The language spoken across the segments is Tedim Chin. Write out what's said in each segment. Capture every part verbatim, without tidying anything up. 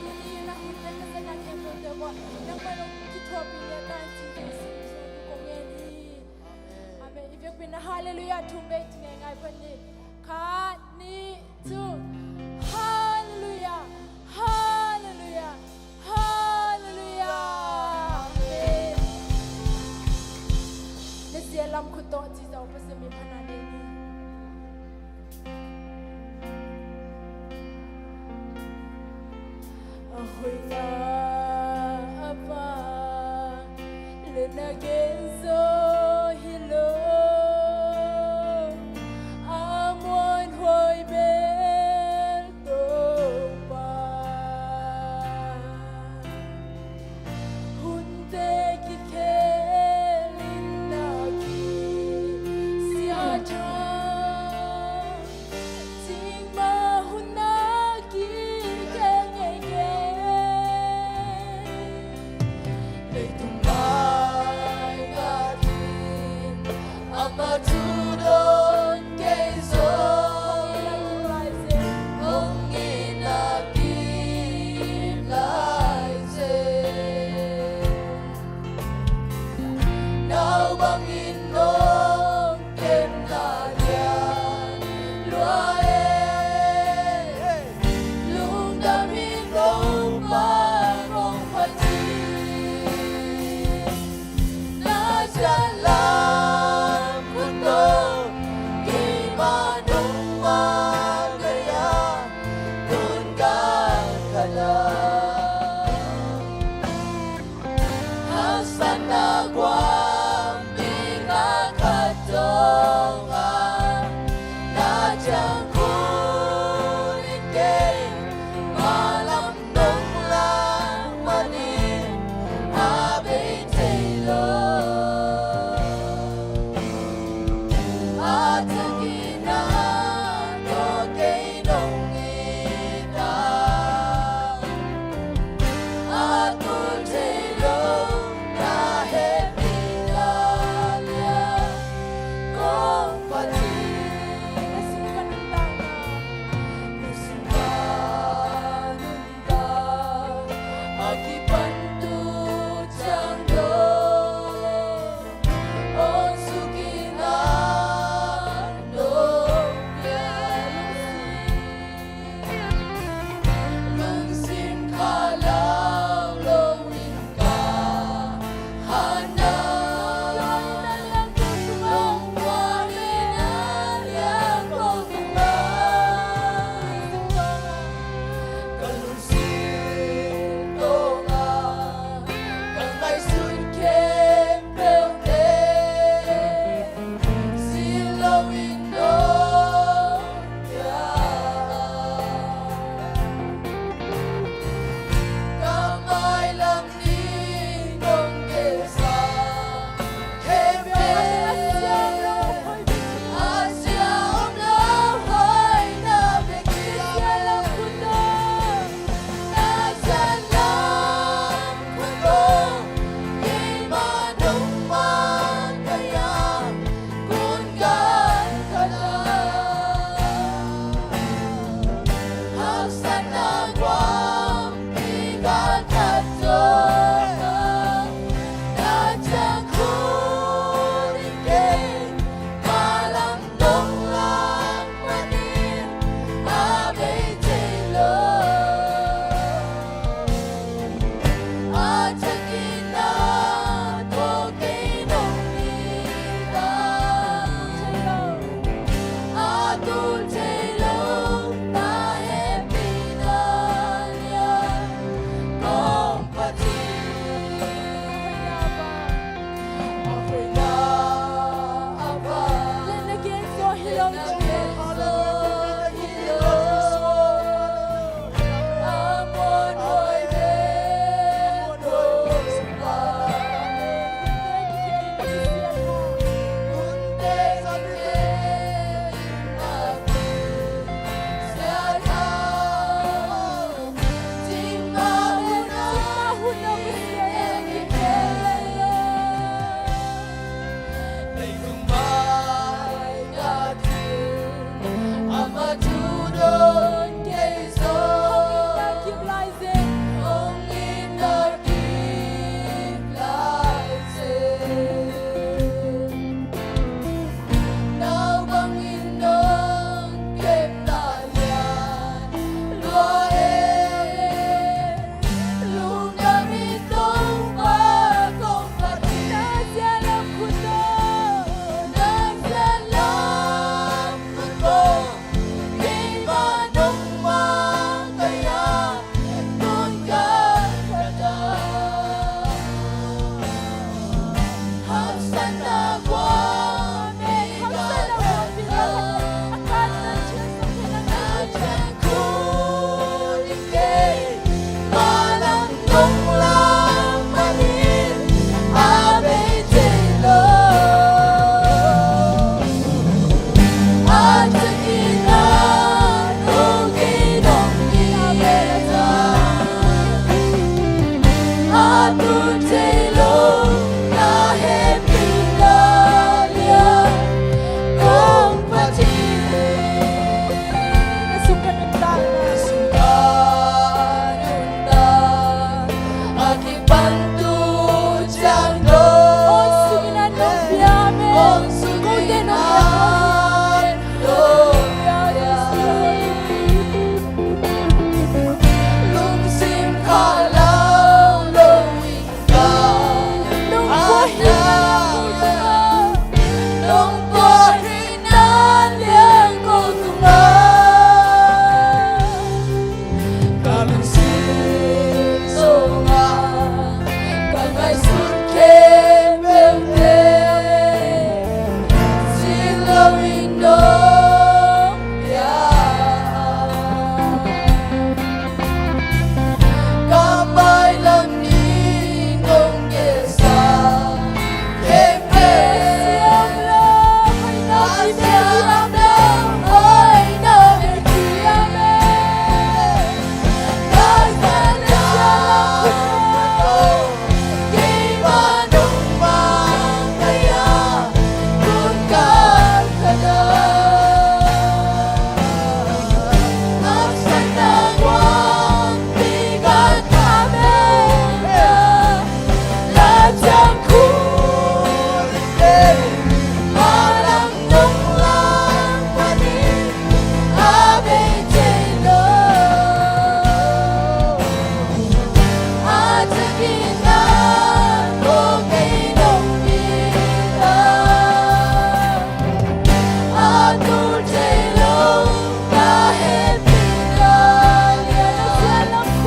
Tuni na hun na ka zat na khempeuhte uah nangmah in hong kithuahpih leh ta hen ci Jesu min suang kong ngen hi. Amen. I biakpiakna halleluiah thum vei ci ngeingai pah ni. Khat, nih, thum. Halleluiah, halleluiah, halleluiah. Amen. Na sia lam khut tawh ci zo, Pasian min phatna nei ni. A hoihna a pha le na gen zaw hi lo, a muanhuai bel Topa. Hunte kikhel in na kisia tha, cingmah hun na kikhel ngeikei.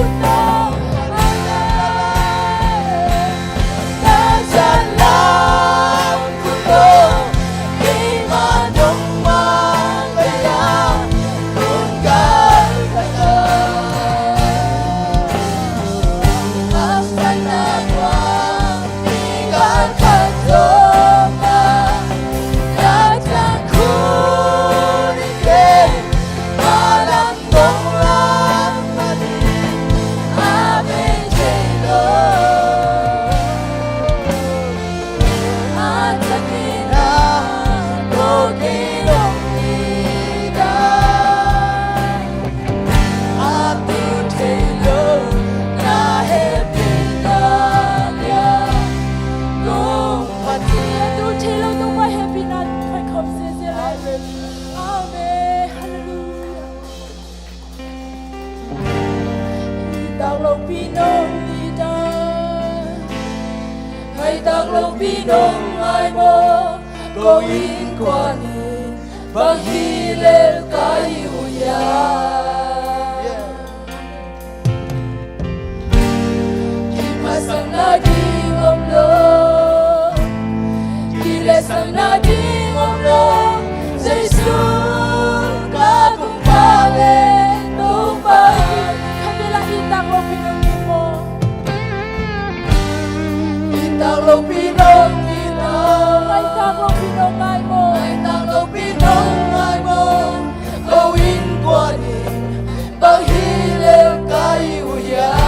Amen. Hallelujah. Neitak lopi nong neitak, neitak lopi nong ngai maw, ko innkuan in bang hi lel ka hi uh hiam? Kiphatsakna ding om lo, kiletsakna ding om lo, Jesu ka Topa le Topa hi. Khat vela neitak lopi nong neitak maw? Neitak lopi nong neitak, neitak lopi nong ngai maw? Neitak lopi nong ngai maw? Ko innkuan in bang hi lel ka hi uh hiam?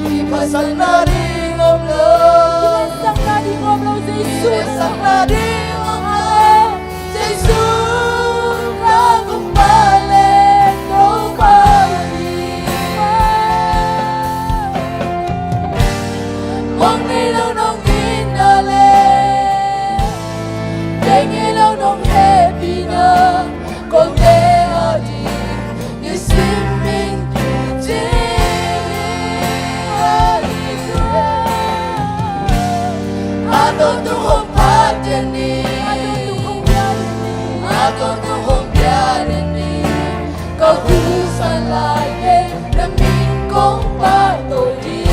Kiphatsakna ding om lo, kiphatsakna ding om lo, Jesu. Kiphatsakna ding om lo, Jesu ka Topa le Topa hi. Mong nei lo nong itna le, bei ngei lo nong hehpihna, kote ading nisim in kicing hi. A tawntung hong phat den ni, a tawntung hong pia den ni, a tawntung hong pia den ni. Ka husa lai teh na min kong pahtawi ding.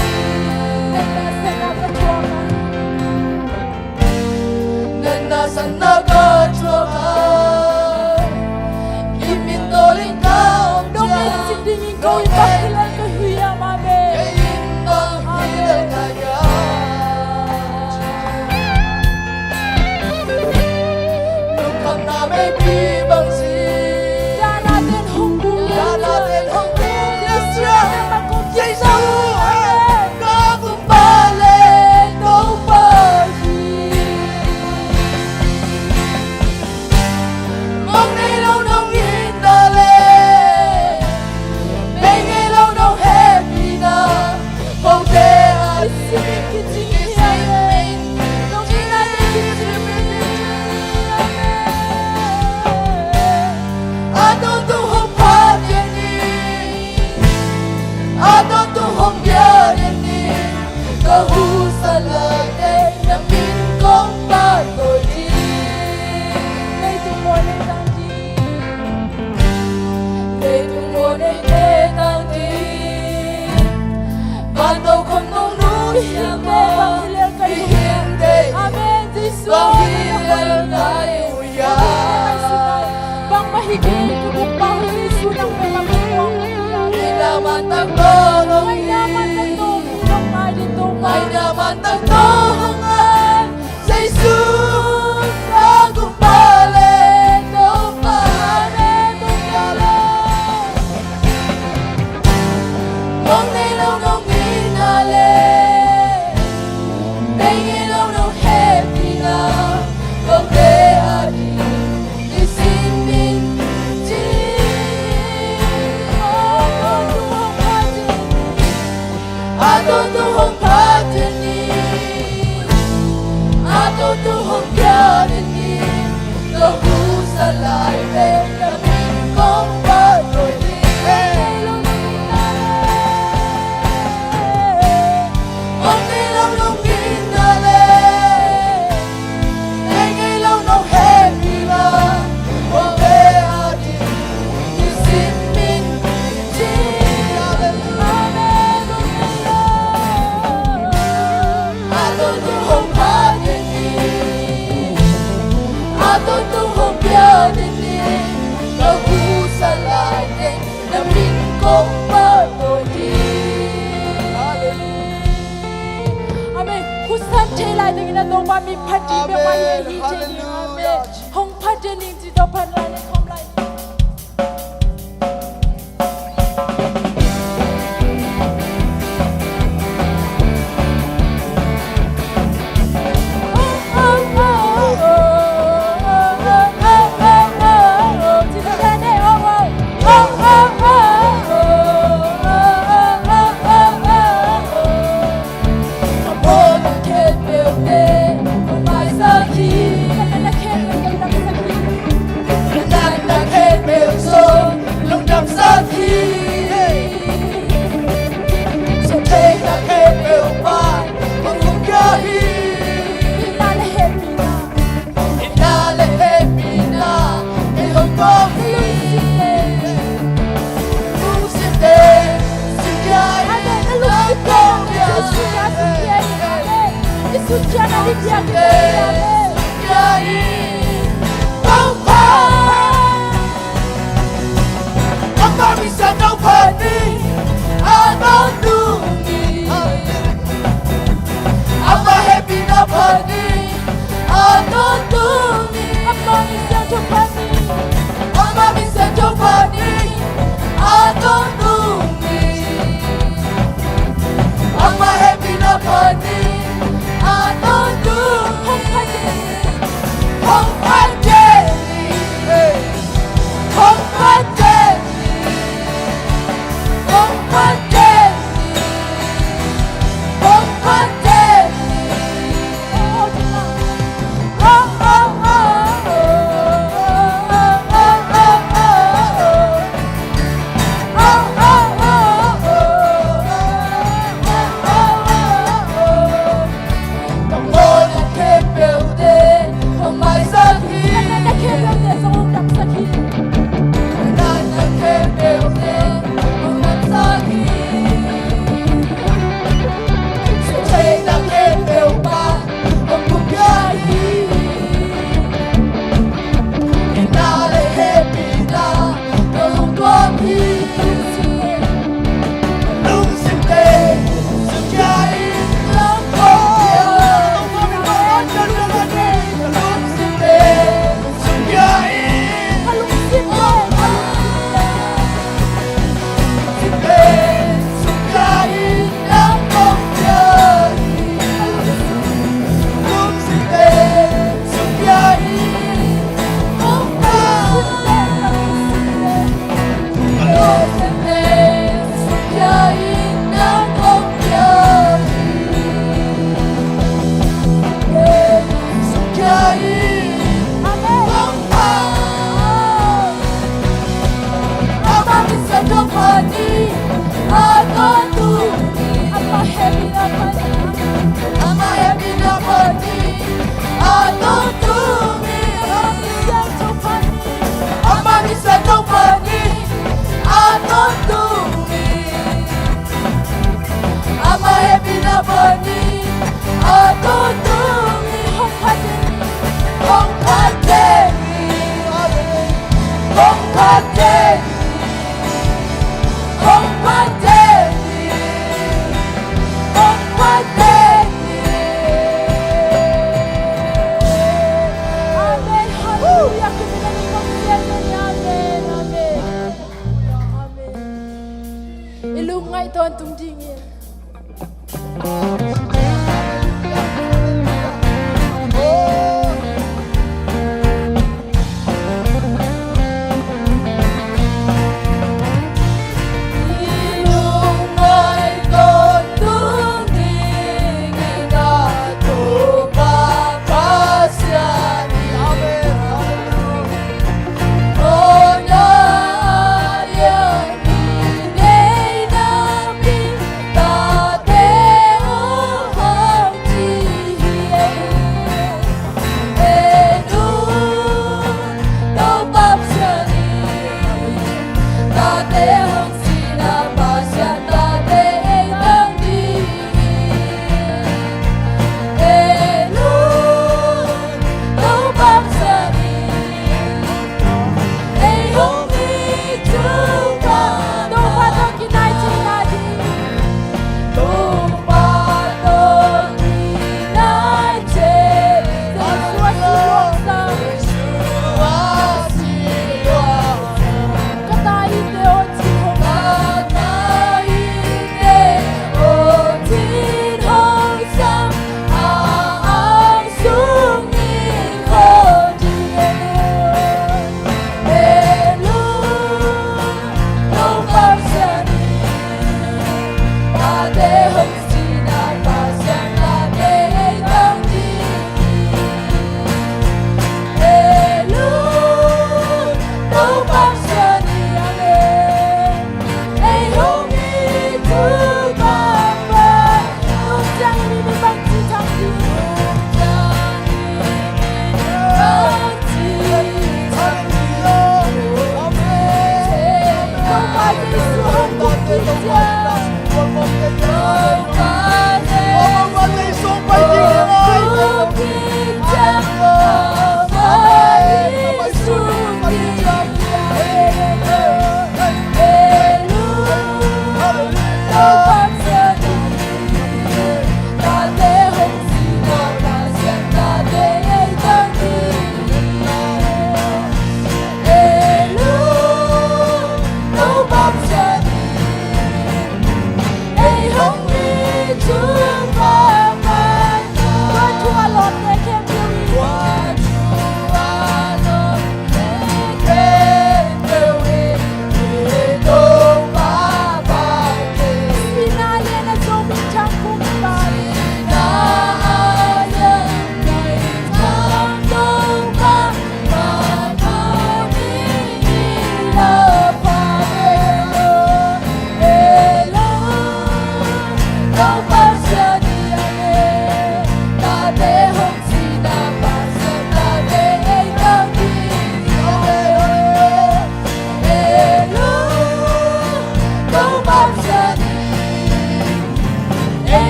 Na nasepna ka thuak a, i min tawh ling ka om ciang, dong ei cih dingin ko i bang hi lel ka hi hiam? Amen. Kei in bang hi lel ka hiam? Lungkhamna meipi bang si. Dahna ten hong tung, dahna ten hong tung, Jesu, Jesu, ka Topa le Topa hi. Mong nei lo nong itna le, bei ngei lo nong hehpihna, kote ading nisim in kicing hi. Amen. A tawntung hong phat den ni, a tawntung hong pia den ni. Ka husa lai teh na min kong pahtawi ding. Leitung mual neitang ding, leitung mual neitang ding, vantokhom nong nusia mah, i hing teh, amen, Jesu, bang hi lel ka hi uh hiam? Bangmah hi kei, ka Topa Jesu, nang bek a kong muang. Ngaihna mantak tawh hong, ngaihna mantak tawh hong, nong ngai ding Topa, ngaihna mantak tawh hong ngai. Jesu, ka Topa le Topa le, Topa le. Mong nei lo nong itna le, bei ngei lo nong hehpihna, kote ading nisim in kicing hi. A tawntung hong phat den ni, a tawntung hong phat den ni. Hallelujah. Hong phat den ning ci, tua pan la ne khawm lai. I lungngaih tawntung dingin.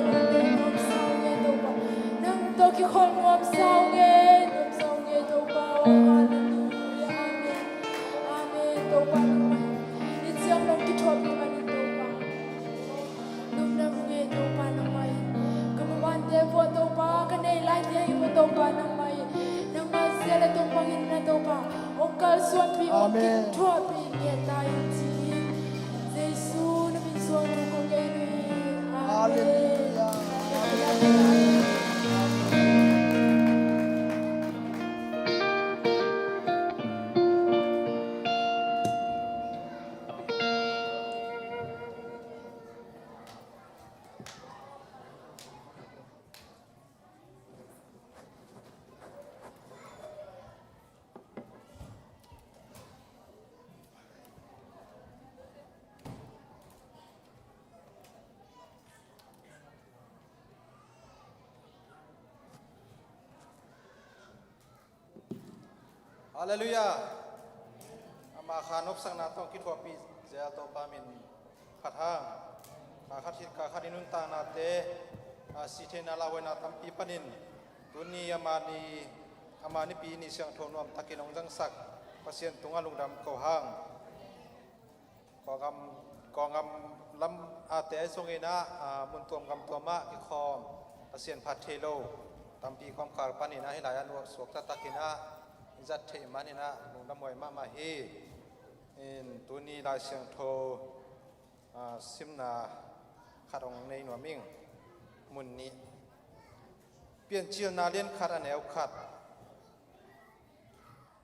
Amen, amen. Nuam sa ung e Topa. Nang tawh kikhol nuam sa ung e, nuam sa ung e Topa. Oh, halleluia. Amen. Amen. Topa nangmah in i ciang nong kithuahpih manin Topa. Lungdam ung e Topa nangmah in. Ka mabante pua Topa, ka nei laite hi pua Topa nangmah in. Nangmah zia le tung bangin na Topa hong kalsuanpih, hong kithuahpih ngiat ta in ci hi. Jesu na min suang thu kong ngen uh hi. Amen. Halleluia. Halleluia. Ama kha nopsakna tawh kithuahpih zel Topa min phat hang. Kha khat hi, kha khat i nuntaknate, a, si theihna lauhuaina tampi panin tuni ama ni, ama nipi ni siangtho nuam takin hong zangsak Pasian tungah lungdam ko hang. Kawngam, kawngam Lam ate ahi zongin ah, ah, mun tuam gam tuam ah kikhawm, Pasian phat thei lo tampi kawmkal panin ah hih lai-ah nuah suak taktakin ah i zat theih manin ah lungdam huai mahmah hi. In tuni Lai Siangtho, ah, simna khat hong nei nuam ing. Mun nih. Piancilna lian khat a neu khat.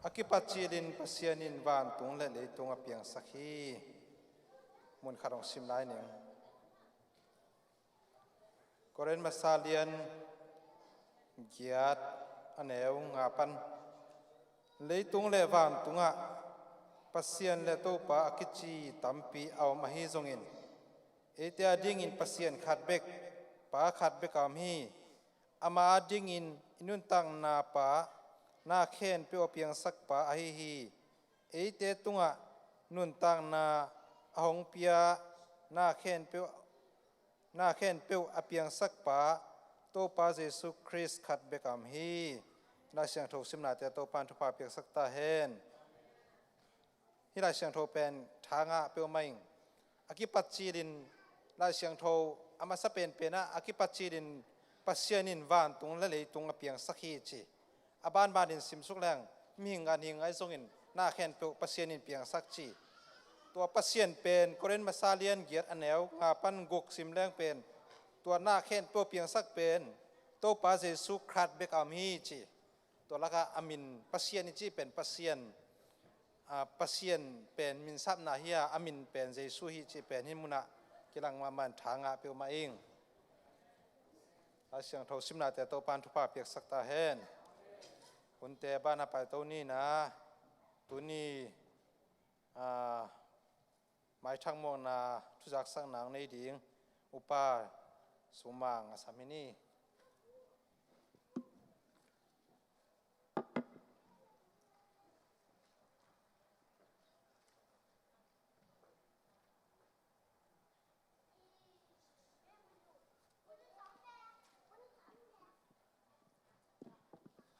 A kipat cilin Pasian in vantung le leitung a piangsak hi. Mun khat hong sim lai ning. Korin masa lian giat a neu nga pan. Leitung le vantungah Pasian le Topa a kici tampi a om ahi zongin, eite a dingin Pasian khat bek, Pa khat bek a om hi. Ama a dingin i nuntakna pa, na khempeuh a piangsak pa ahi hi. Eite tungah nuntakna a hong pia, na khempeuh, na khempeuh a piangsak pa, Topa Jesu Khrist khat bek a om hi. Lai Siangtho simnate Topa in thupha piaksak ta hen. Hih Lai Siangtho pen tha ngah peuhmah ing. A kipat cilin Lai Siangtho a masa penpen ah a kipat cilin Pasian in vantung le leitung a piangsak hi ci. A banbanin simsuk leng mihing ganhing ahi zongin na khempeuh Pasian in piangsak ci. Tua Pasian pen Korin masa lian giat a neu nga pan guk sim leng pen tua na khempeuh piangsak pen Topa Jesu Khrist bek a om hi ci. Tua lakah a min Pasian i cih pen Pasian, ah, Pasian pen minsapna hi a, a min pen Jesu hi cih pen hih munah kilang mahmah in tha ngah peuhmah ing. Lai Siangtho simnate Topa in thupha piaksak ta hen. Hunte banah paito ni in ah, tuni, ah, maithak mawhna thuzaksakna hong nei ding Upa Sumang a sam hi ni.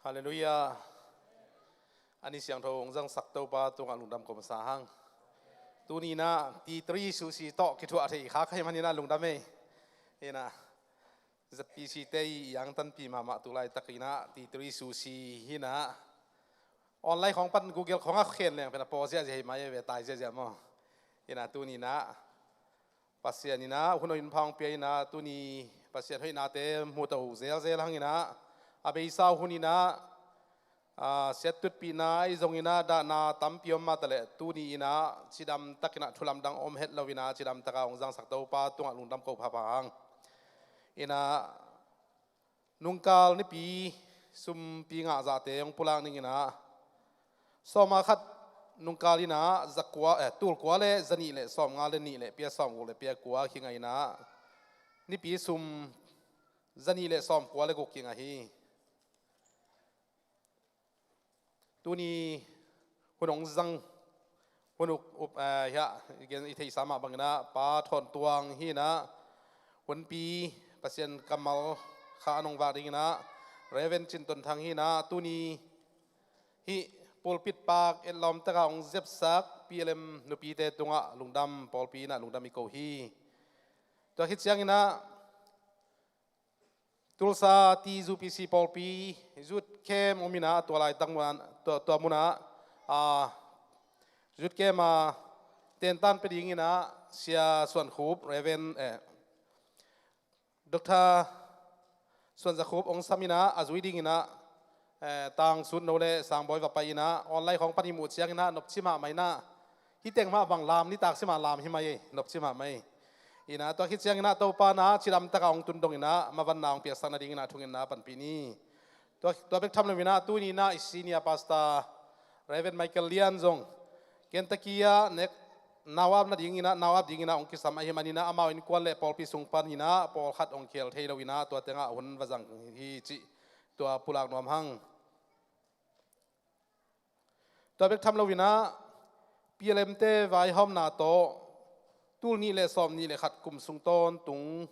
Halleluiah. A ni siangtho hong zangsak Topa tungah lungdam ko masa hang. Tuni in ah T three susi tawh kithuah thei kha ka hih manin ah lungdam ei. In ah Z P C te i angtanpi mahmah tu laitakin ah T three susi hi in ah online khawng pan Google khawngah khen leng pen a paw ziahziah hi mai ve, tai ziahziah maw. In ah tuni in ah Pasian in ah hun hoih hun pha hong pia in ah tuni Pasian hoihnate hmuhto zelzel hang in ah a beisa hun in ah, ah, siattutpihna ahi zongin ah dahna tampi om mah taleh tuni in ah cidamtakin ah thu lamdang om het lo in ah cidamtak a hong zangsak Topa tungah lungdam ko phapha hang. In ah nungkal nipi sumpi ngahzahte hong pulak ning in ah sawma khat nungkal in ah zakua, eh, tulkua le zanih le sawmnga le nih le pia sawmguk le pia kua kingah in ah nipi sum zanih le sawmkua le guk kingah hi. Tuni hun hong zang hun uk, up, eh, hiah, i gen i theihsa mah bangin ah Pa Thawn Tuang hi in ah hunpi Pasian kammal kha a nong vak ding in ah Reverend Cin Ton Thang hi in ah tuni hih pulpit pak etlawm taka hong zepsak P L M nupite tungah lungdam, pawlpi in ah lungdam i ko hi. Tua khit ciangin ah Tulsa T U P C pawlpi youth camp om in ah tua laitak mun ah, tua, tua mun ah, ah, youth camp a tentan pia ding in ah Sia Suan Khup, Reverend, eh, Doctor Suan Za Khup hong sam in ah a zui ding in ah, eh, Tang Sut No le Sang Bawi va pai in ah online khawng pan i muh ciangin ah nopci mahmah in ah hih teng mah bang lam nitak si mah lam hi mai ei, nopci mahmah ei. In ah tua khit ciangin ah Topa in ah cidamtak a hong tun dong in ah mavanna hong piaksak nading in ah thungetna panpih ni. Tua, tua bek tham lo in ah tuni in ah i senior pastor Reverend Michael Lian zong Kentucky ah nek nau ap nading in ah, nau ap ding in ah hong kisam ahih manin ah amau innkuan le pawlpi sung pan in ah pawlkhat hong khel thei lo in ah tua tengah hun va zang hi cih tua pulak nuam hang. Tua bek tham lo in ah P L M te vaihawmna tawh tul nih le sawm nih le khat kum sung tawntung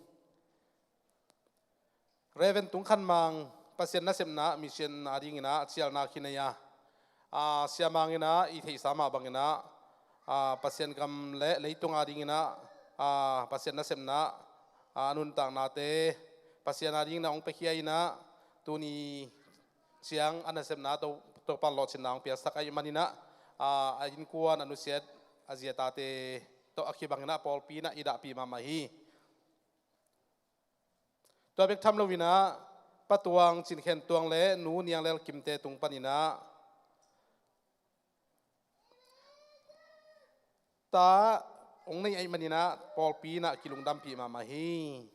Reverend Tung Khan Mang Pasian nasepna mission a ding in ah cialna khin ei a, a, Sia Mang in ah i theihsa mah bangin ah, a, Pasian gam le leitung a ding in ah a, Pasian nasepna, a, a nuntaknate Pasian a dingin ah hong piakhia in ah, tuni ciang a nasepna to, Topa'n lawhcinna hong piaksak ahih manin ah, a, a innkuan, a nusiat, a zi a tate tawh a kibangin ah pawlpi in ah i dahpih mahmah hi. Tua bek tham loin ah Pa Tuang Cin Khen Tuang le Nu Niang Lel Kimte tung panin ah ta hong nei ahih manin ah pawlpi in ah kilungdampih mahmah hi.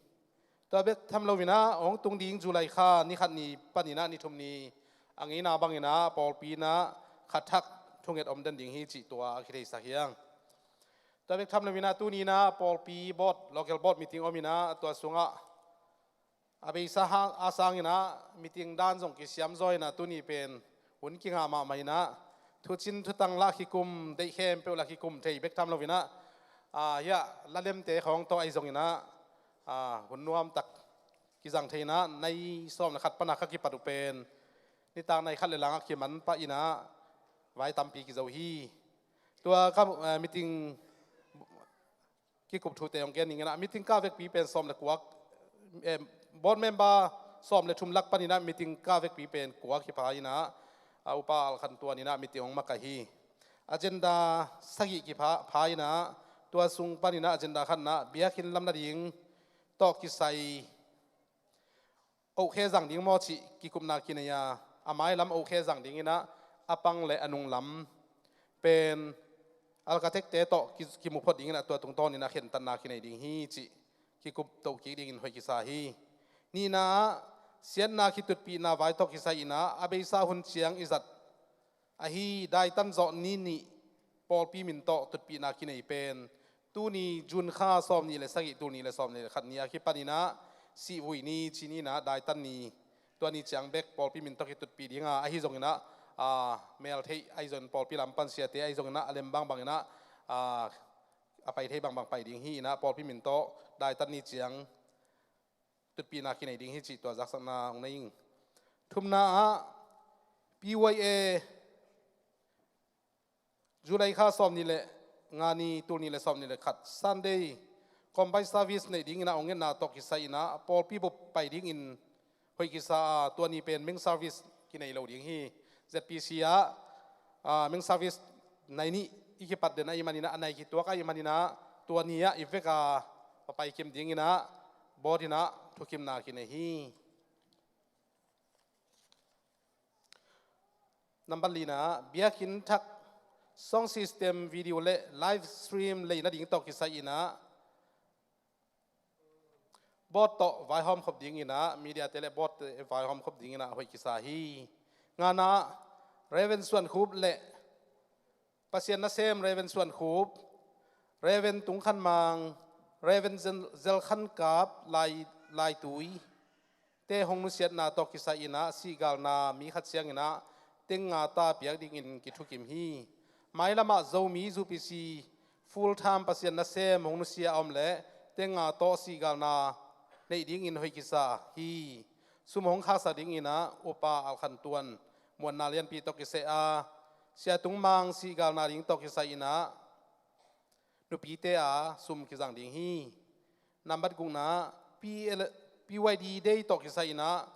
Tua bek tham loin ah hong tung ding July kha ni khat ni panin ah ni thum ni a ngeina bangin ah pawlpi in ah kha thak thunget om den ding hi cih tua a kitheisak hi hang. Tua bek tham loin ah tuni in ah pawlpi board, local board meeting om in ah tua sungah a beisa hang a sangin ah meeting dan zong kisiam zaw in ah tuni pen hun kingah mahmah in ah thucin thutang lah kikum, deih khempeuh lah kikum thei bek tham loin ah, a, hiah lalemte khawng tawh ahi zongin ah, a, hun nuamtak kizang thei in ah nai sawm le khat pan a kha kipat uh pen nitak nai khat le lang ah kiman pah in ah vai tampi kizo hi. Tua ka, eh, meeting kikup thute hong gen ning in ah, meeting kah vekpi pen sawm le kua, eh, board member sawm le thum lak panin ah meeting kah vekpi pen kua kipha in ah, a, Upa Al Khan Tuan in ah meeting hong makaih hi. Agenda sagih kipha, pha in ah, tua sung panin ah agenda khatna biakinn lam nading tawh kisai ohkhe zang ding maw cih kikupna kinei a, a mailam ohkhe zang dingin ah a pang le a nunglam pen Alkatekte tawh ki, kimu phot dingin ah tua tungtawnin ah khentatna kinei ding hi cih kikup toh kik dingin hoih kisa hi. Nihna ah siatna kitutpihna vai tawh kisai in ah a beisa hun ciang i zat ahi daitan zawh ni nih pawlpi min tawh tutpihna kinei pen tuni June kha sawm nih le sagih, tul nih le sawm nih le khat ni a kipanin ah sihvui ni ci ni in ah daitan ni, tua ni ciang bek pawlpi min tawh kitutpih ding a, ahi zongin ah, a, mel theih ahi zongin pawlpi lam pan siate ahi zongin ah a lem bangbangin ah, a, a pai thei bangbang pai ding hi in ah pawlpi min tawh daitan ni ciang tutpihna kinei ding hi cih tua zaksakna hong nei ing. Thumna ah P Y A July kha sawm nih le nga ni, tul nih le sawm nih le khat Sunday combined service neih dingin ah hong ngetna tawh kisai in ah pawlpi bup pai dingin hoih kisa a, tua ni pen main service kinei lo ding hi. Z P C ah, a, main service nai nih i kipat den ahih manin ah, a nai kituak ahih manin ah tua ni ah i vek a, a paikim dingin ah board in ah thukimna kinei hi. Nambat lina, biakinn thak sound system, video le live stream lei nading tawh kisai in ah board tawh vaihawm khop dingin ah, media te le board te vaihawm khop dingin ah hoih kisa hi. Ngana, Reverend Suan Khup le Pasian nasem Reverend Suan Khup, Reverend Tung Khan Mang, Reverend Zel, Zel Khan Kap, Lai, Lai Tui te hong nusiatna tawh kisai in ah sihgalna mi khat ciangin ah teng nga ta piak dingin kithukim hi. Mailamah Zomi U P C full time Pasian nasem hong nusia a om le teng nga tawh sihgalna neih dingin hoih kisa hi. Sum hong khaksak dingin ah Upa Al Khan Tuan muanna lianpi tawh kisai a, Sia Tung Mang sihgalna ding tawh kisai in ah nupite a sum kizang ding hi. Nambat gukna, P L, P Y D Day tawh kisai in ah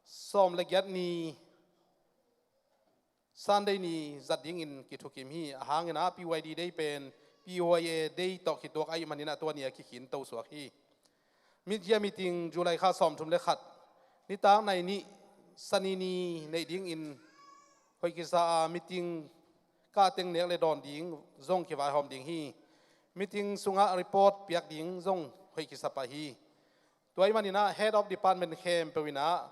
sawm le giat ni Sunday ni zat dingin kithukim hi. A hangin ah P Y D Day pen P Y A Day tawh kituak ahih manin ah tua ni a kikhin to suak hi. Media meeting July kha sawmthum le khat nitak nai nih Sani ni neih dingin hoih kisa a, meeting kah teng nek le dawn ding zong kivaihawm ding hi. Meeting sungah report piak ding zong hoih kisa pah hi. Tua ahih manin ah head of department khempeuh in ah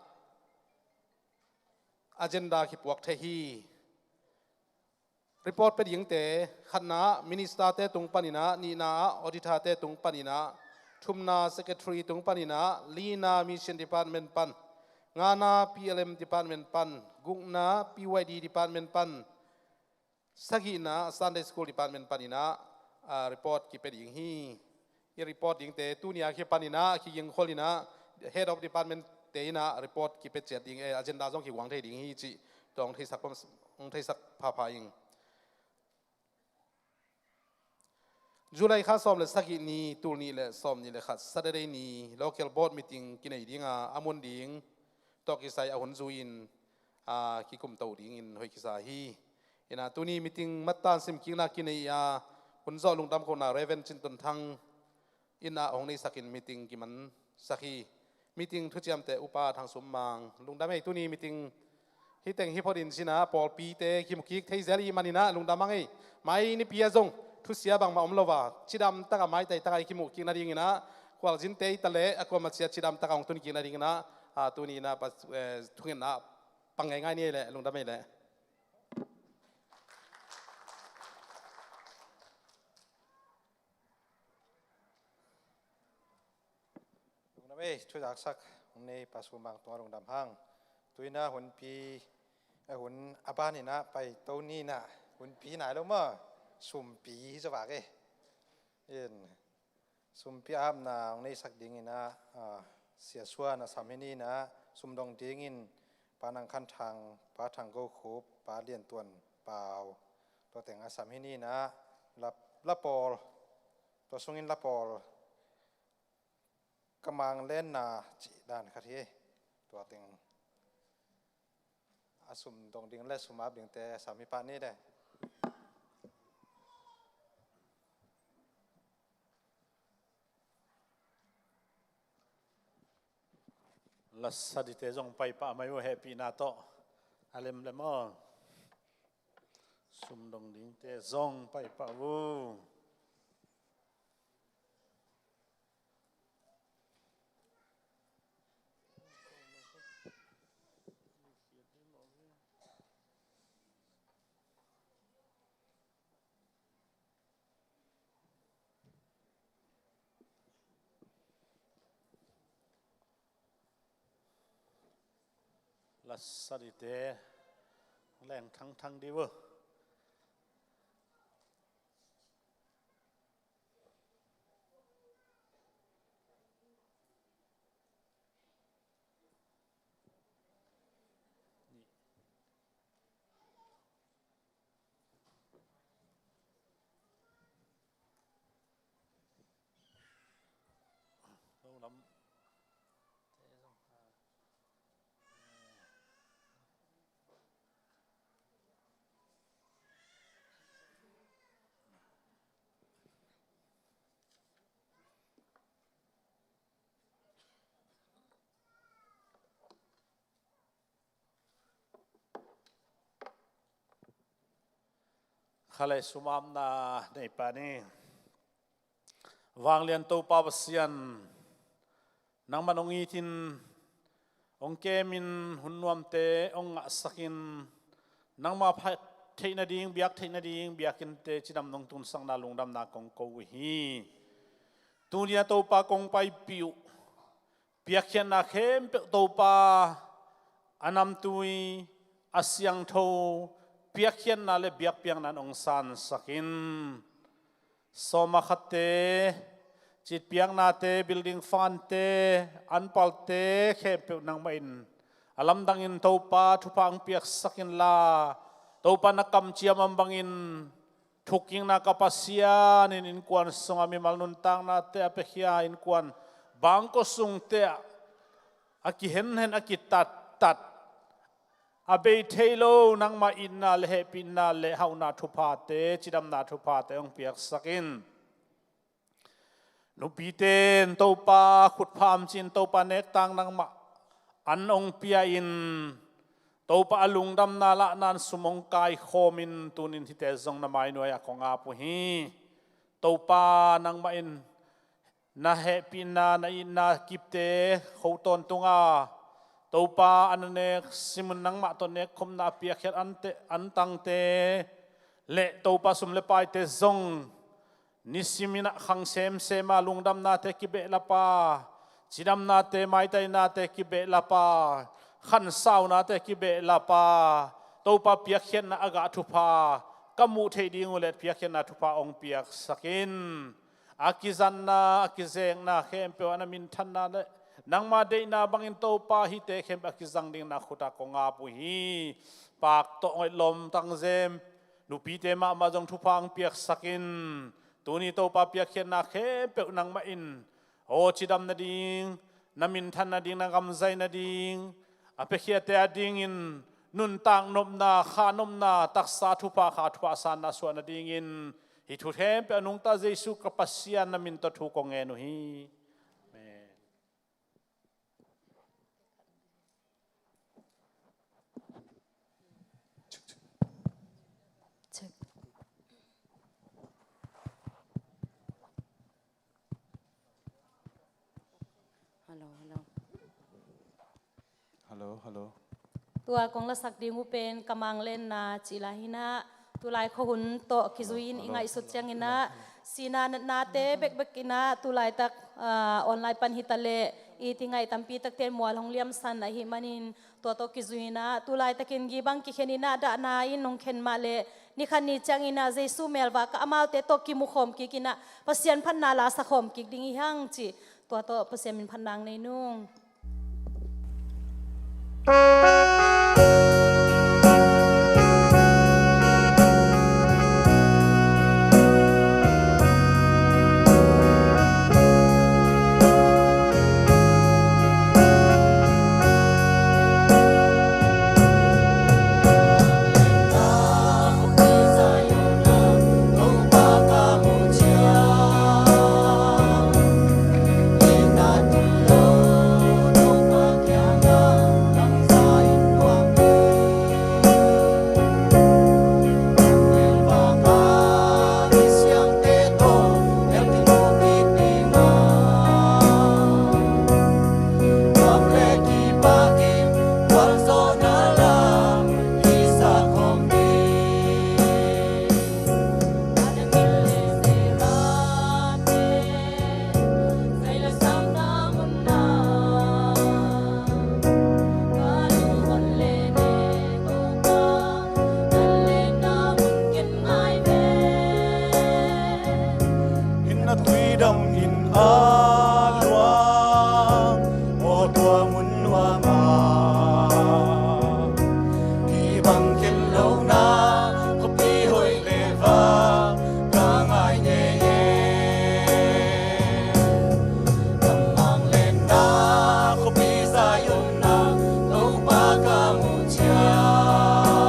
agenda kipuak thei hi. Report pia dingte, khatna ah minister te tung panin ah, nihna ah auditor te tung panin ah, thumna secretary tung panin ah, lina mission department pan, ngana P L M department pan, gukna P Y D department pan, sagihna Sunday school department panin ah, ah, report kipia ding hi. I report dingte tuni a kipanin ah kigingkhol in ah head of department te in ah report kipia ciat ding, eh, agenda zong kiguang thei ding hi cih tua hong theisak, hong theisak phapha ing. July kha sawm le sagih ni, tul nih le sawm nih le khat, Saturday ni, local board meeting kinei dinga a mun ding tawh kisai a hun zui-in, a, kikumto dingin hoih kisa hi. Ina tuni meeting mattan simkikna kinei a hun zawh lungdam kohna Reverend Cin Ton Thang in a hong neisakin meeting kimansak hi. Meeting thuciamte Upa Thang Sum Mang, lungdam ei. Tuni meeting hih teng hi phot in cina pawlpite kimukik thei zel i hih manin a lungdam hang ei. Mai nipi a zong thusia bangmah om lo a, cidam taka maitai taka i kimukik nadingin a, khualzinte i ta leh a kuama cia cidam taka hong tunkik nadingin a, a, tuni in a pa, eh, thungetna pang ngeingai ni ei leh, lungdam ei leh. Lungdam ei, thuzaksak hong nei Pa Sum Mang tungah lungdam hang. Tu-in a hunpi, a hun a banin a paito ni-in a, hunpi nai lo maw, sumpi hi zaw vak ei. In, sumpi apna hong neisak dingin a, a, Sia Suan a sam hi ni-in a, sum dong dingin Pa Nang Khan Thang, Pa Thang Go Khup, Pa Lian Tuan Pau, tua teng a sam hi ni-in a, la, la pawl, tua sungin la pawl, ka mang lenna cih dan khat hi. Tua teng a sum dong ding le sum ap dingte a sam hi pah ni le. La sa dingte zong pai pah mai uh, hehpihna tawh a lemlem aw. Sum dong dingte zong pai pah uh. La sa dingte leng thangthang dih uh. Kha le sum apna neipa ni. Vanglian Topa Pasian, nangman hong itin, hong kemin, hun nuamte hong ngahsakin, nangma phat theih nading, biak theih nading biakinnte cidam nong tunsakna lungdamna kong ko uh hi. Tuni a Topa kong paipih uh piakkhiatna khempeuh Topa, a namtui, a siangtho piakkhiatna le biakpiakna in hong sansak in. Sawma khatte, citpiaknate, building fundte, anpalte khempeuh nangmah in a lamdangin Topa thupha hong piaksak inla, Topa na kamciam a om bangin thukkikna ka Pasian in innkuan sungah mimal nuntaknate a piakhia, innkuan bangkua sungte ah a kihenhen, a kitattat, a bei thei lo nangmah itna le hehpihna le hauhna thuphate, cidamna thuphate hong piaksak in. Nupite in Topa khutpha amcin Topa nektak nangmah an hong pia in, Topa a lungdamna lahna in sum hong kaikhawm in, tunin hihte zong na mainuai ah kong ap uh hi. Topa nangmah in na hehpihna, na itna kipte kho tawntung a, Topa a na nek simun nangmah tawh nekkhopna a piakkhiat ante, antangte le Topa sum le paite zong nisimin ah khang semsem a lungdamnate kibehlap a, cidamnate, maitainate kibehlap a, khansaunate kibehlap a, Topa piakkhiatna a gah thupha ka muh theih ding uh le piakkhiatna thupha hong piaksak in. A kizanna, a kizekna khempeuh ah na minthanna le nangma deihna bangin Topa hihte khempeuh a kizang dingin na khut ah kong ap uh hi. Pak tawh ngaih lawm tangzem nupite mahmah zong thupha hong piaksak in. Tuni Topa piakkhiatna khempeuh nangmah in aw cidam nading, na minthan nading, na gamzai nading, a piakkhiatte adingin nuntak nopna, kha nopna, taksa thupha, kha thupha sanna suah nadingin hih thu khempeuh a nungta Jesu ka Pasian na min tawh thu kong ngen uh hi. Amen. Hello, hello. Hello, hello. Tua kong lasak ding uh pen Ka Mang Lenna cih la hi-in ah, tulai khuahun tawh kizui-in i ngaihsut ciangin ah, sihna natnate bekbek in ah, tulaitak, ah, online pan hi ta leh, i ti ngaih tampi takte mual hong liamsan ahih manin, tua tawh kizui-in ah, tulaitakin gibang kikhen in ah, dahna in hong khen mah leh, ni khat ni ciangin ah Jesu melvak ah amaute tawh kimu khawm kik in ah, Pasian phatna la sa khawm kik ding hi hang cih, tua tawh Pasian min phatna nei nung. Hih na tuidam in a luang, aw tua mun nuam ah, hih bang khen lohna khuapi hoih le vak ka ngai ngei e. Ka Mang Lenna khuapi Zion ah Topa ka muh ciang,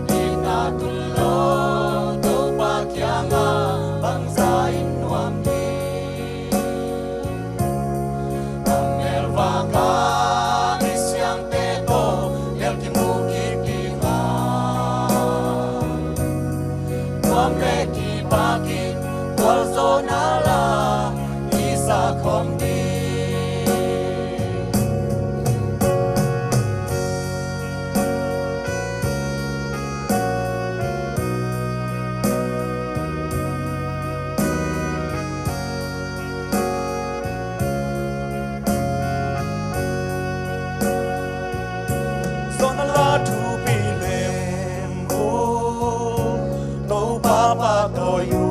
itna tul lo Topa kiangah bangzah in nuam ding. A melvak ah misiangte tawh lel kimu kik ding a, nuam le kipak in gualzawhna la i sa khawm ding. Zawhna la thupi lem uh, Topa pahtawi uh.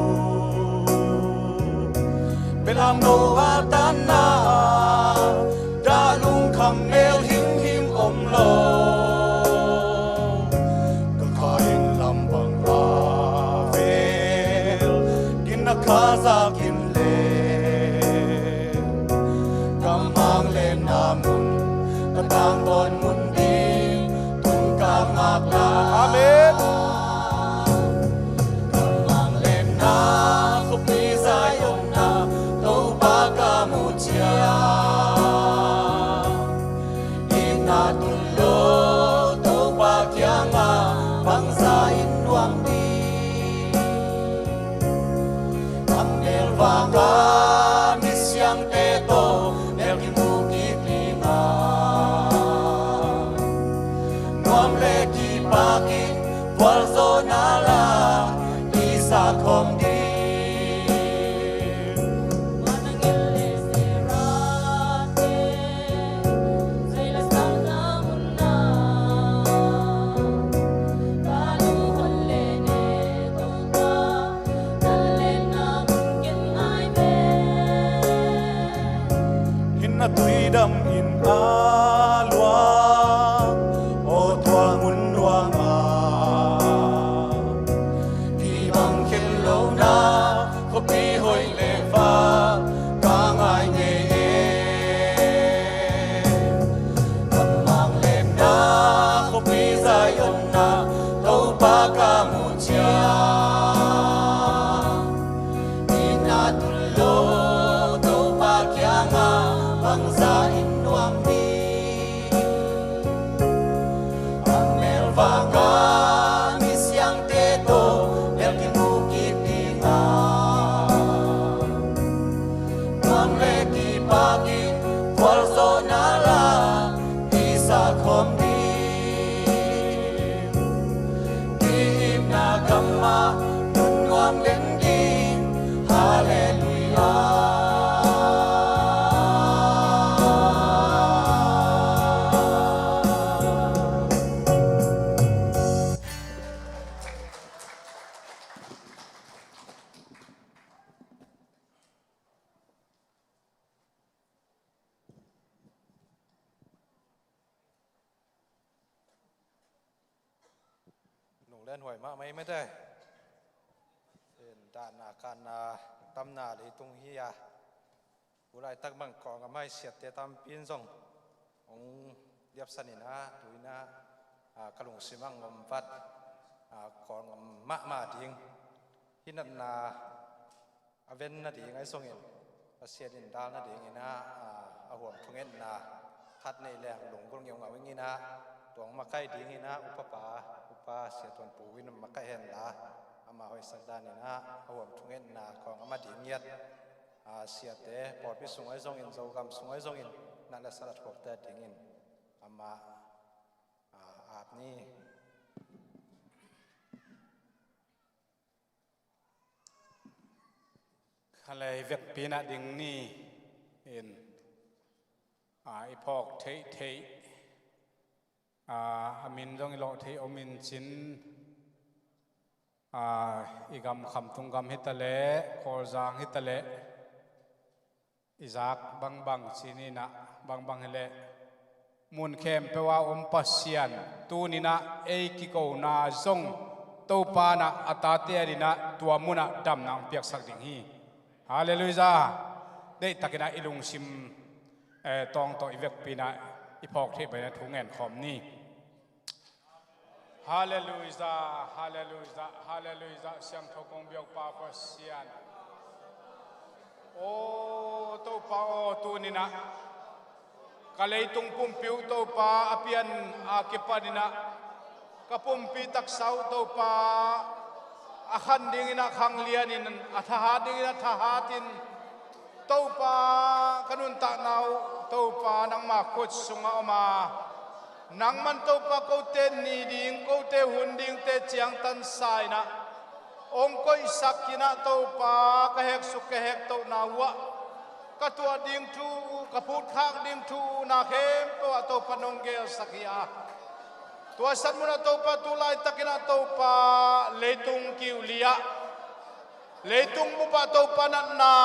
Belam no a tanna ah dah lungkham mel himhim om lo. Ka kha in lam bang a vel, ginna kha zak in le, Ka Mang Lenna mun ka tangtawn mun ding tung ka ngak lai. Amen. Ka Mang Lenna khuapi Zion ah Topa ka muh ciang, itna tul lo Topa kiangah bangzah in nuam ding. A melvak ah misiangte tawh lel kimu kik ding a, nuam le kipak in gualzawhna la i sa khawm ding. Hih na tuidam in a luang, aw tua mun nuam ah, hih bang khen lohna Bangzah in nuam ding? A melvang a misiangte tawh bel kimu kik ding a, nuam le kipak in gualzawhna la kisa khawm ding. Ki-ipna gamah nunnuam ding ding. Halleluiah. Lunglen huai mahmah ei mate. In dahna kanna tamna leitung hi a, u laitak bang Kawlgam ah i siatte tampi in zong hong liapsan in ah, tu in ah, a, ka lungsim ah hong om vat, a, Kawlgam mahmah ding hi natna a ven nading ahi zongin, Pasian in dal nadingin ah, a, a huam thungetna khat nei leng lunggulh ngeungau ing in ah, tua hong makaih dingin ah upapa, upa Sia Tuan Pu in makaih henla, ama hoihsak danin ah a huam thungetna kawng a ma ding ngiat, a, siate pawlpi sung ahi zongin, Zogam sung ahi zongin, nat le sat a thuakte dingin amah, a, ap ni. Khalei vekpi in ah ding ni in, a, i phawk theihtheih, a, a min zong i lawh theih om in cin, a, i gam Khamtung gam hi ta leh, Kawlzang hi ta leh, i zak bangbang ci ni in ah, bangbang hi leh, mun khempeuh a om Pasian, tuni in ah ei kikona zong Topa in ah a tate adingin ah tua munah damna hong piaksak ding hi. Halleluiah. Deihtakin ah i lungsim, eh, tawng tawh i vekpi in ah i phawk theih bangin ah thu ngen khawm ni. Halleluiah, halleluiah, halleluiah, siangtho kong biak pa Pasian. Aw Topa aw, tuni in ah ka leitung pumpi uh Topa, a pian a kipan in ah ka pumpi taksa uh Topa, a khang dingin ah khang lianin, a thahat dingin ah thahatin, Topa, ka nuntakna uh Topa nangma khut sungah om a, nangman Topa kote ni ding, kote hun dingte ciangtansa in ah hong koihsak in ah Topa, ka heksuk ka hektohna uh ah ka tuah ding thu uh, ka phutkhak ding thu uh na khempeuh ah Topa nong gelsak hi a, tua san munah Topa tu laitakin ah Topa leitung kiu liah, leitung bupah Topa natna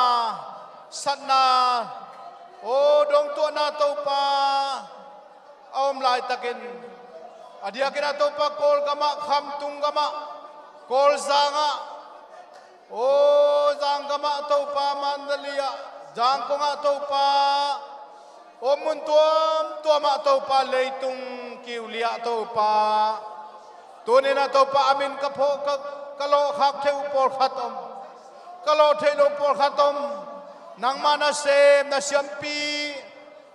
satna, aw dongtuahna Topa a om laitakin, a diakin ah Topa Kawlgam ah, Khamtung gam ah, Kawlzang ah, aw Zanggam ah Topa, Mandalay ah, Zangkong ah Topa, aw mun tuamtuam ah Topa leitung kiu liah Topa. Tuni in ah Topa a min ka phawk, ka, ka lawhkhak theih uh pawlkhat om, ka lawh theih loh pawlkhat om. Nangma nasem, na siampi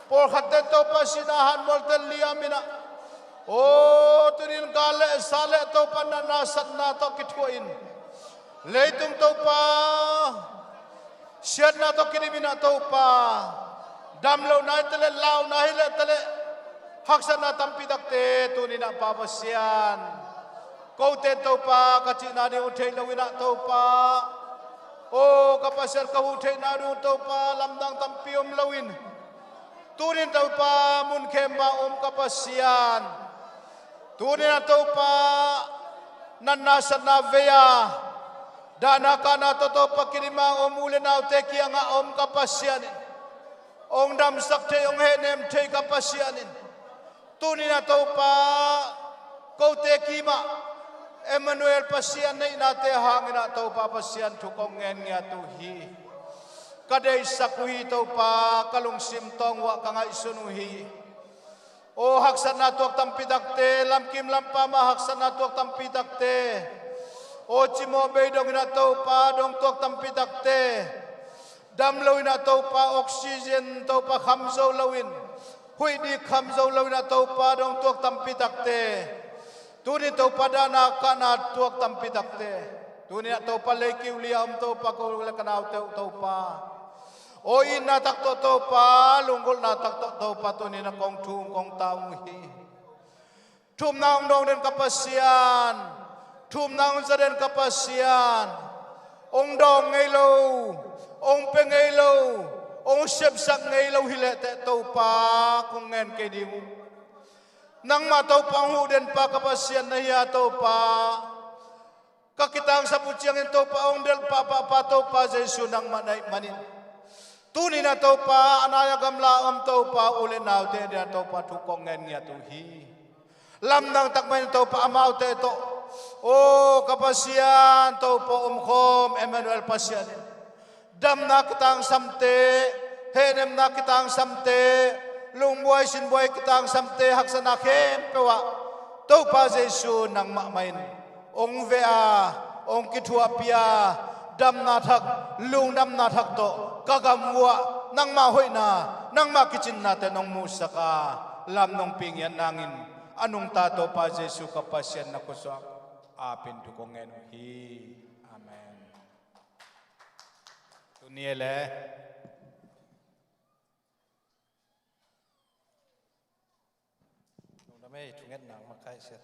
pawlkhatte Topa sihna hanmualte liam in ah, aw tuni in gal le sa le Topa natna satna tawh kithuah in, leitung Topa siatna tawh kidim in ah Topa, damlohna hi ta leh, launa hi leh ta leh, haksatna tampi takte tuni in ah Pa Pasian, kote in Topa ka cihna ding uh theih lo in ah Topa, aw ka Pasian, ka huh theihna ding uh Topa lamdang tampi om loin, tuni in Topa mun khempeuh ah om ka Pasian, tuni in ah Topa natna satna vei a, dahna kahna tawh Topa kidim a om u le naute kiangah om ka Pasian in, hong damsak thei, hong hehnem thei ka Pasian in, tuni in ah Topa kote kimah Emmanuel Pasian neihnate hangin ah Topa Pasian thu kong ngen ngiat uh hi. Ka deihsak uh hi Topa, ka lungsim tawng uh ah ka ngaihsun uh hi. Aw haksatna tuak tampi takte, lamkim lampa mah haksatna tuak tampi takte, aw cimawh bei dongin ah Topa dong tuak tampi takte, Dam lo in ah Topa oxygen Topa kham zo lo in, huih dik kham zo lo in ah Topa dong tuak tampi takte, tuni Topa dahna kahna tuak tampi takte, tuni ah Topa leikiu lia om Topa ko le ka naute uh Topa, aw itna tak tawh Topa, lunggulhna tak tawh Topa tuni na kong thum kong taung uh hi. Thumna hong dawng den ka Pasian, thumna hong za den ka Pasian, hong dawng ngei lo, hong pia ngei lo, hong sepsak ngei lo hi leh teh Topa kong ngen kei ding uh. Nangmah Topa hong huh den pa ka Pasian na hi a Topa, ka kitangsap uh ciangin Topa hong delh pahpah pa Topa Jesu nangmah na hih manin, tuni na Topa a nai a gamla om Topa u le naute dia Topa thu kong ngen ngiat uh hi. Lamdang tak mahin Topa amaute tawh, aw ka Pasian Topa omkhawm Emmanuel Pasian in damna kitangsamte, hehnemna kitangsamte, lungbuai sinbuai kitangsamte, haksatna khempeuh ah Topa Jesu nangmah mah in hong veh a, hong kithuahpih a, damna thak, lungdamna thak tawh ka gam uah nangmah hoihna, nangmah kicinnate nong muhsak a, lam nong pih ngiat nangin a nungta Topa Jesu ka Pasian na khuasuah apin thu kong ngen uh hi. Amen. Tuni e le lungdam ei, thungetna makaihsiat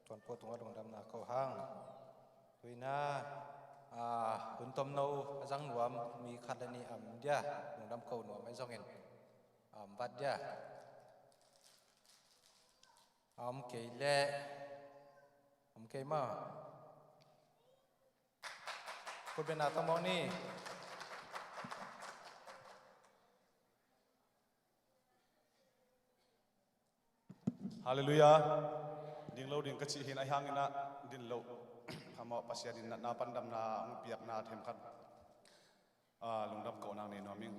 tuanpua tungah lungdamna ko hang. Tuina a hun tomno a zang nuam mi khat le nih a om dia, lungdam ko nuam ahi zongin a om vat dia. A om kei leh a om kei maw? Khutbetna tawh mawk ni. Halleluiah. Ding lo ding ka cih hi in, ahi hangin ah din loh a mawh Pasian in natna pan damna hong piakna themkhat, ah, lungdam kohna nei nuam ing.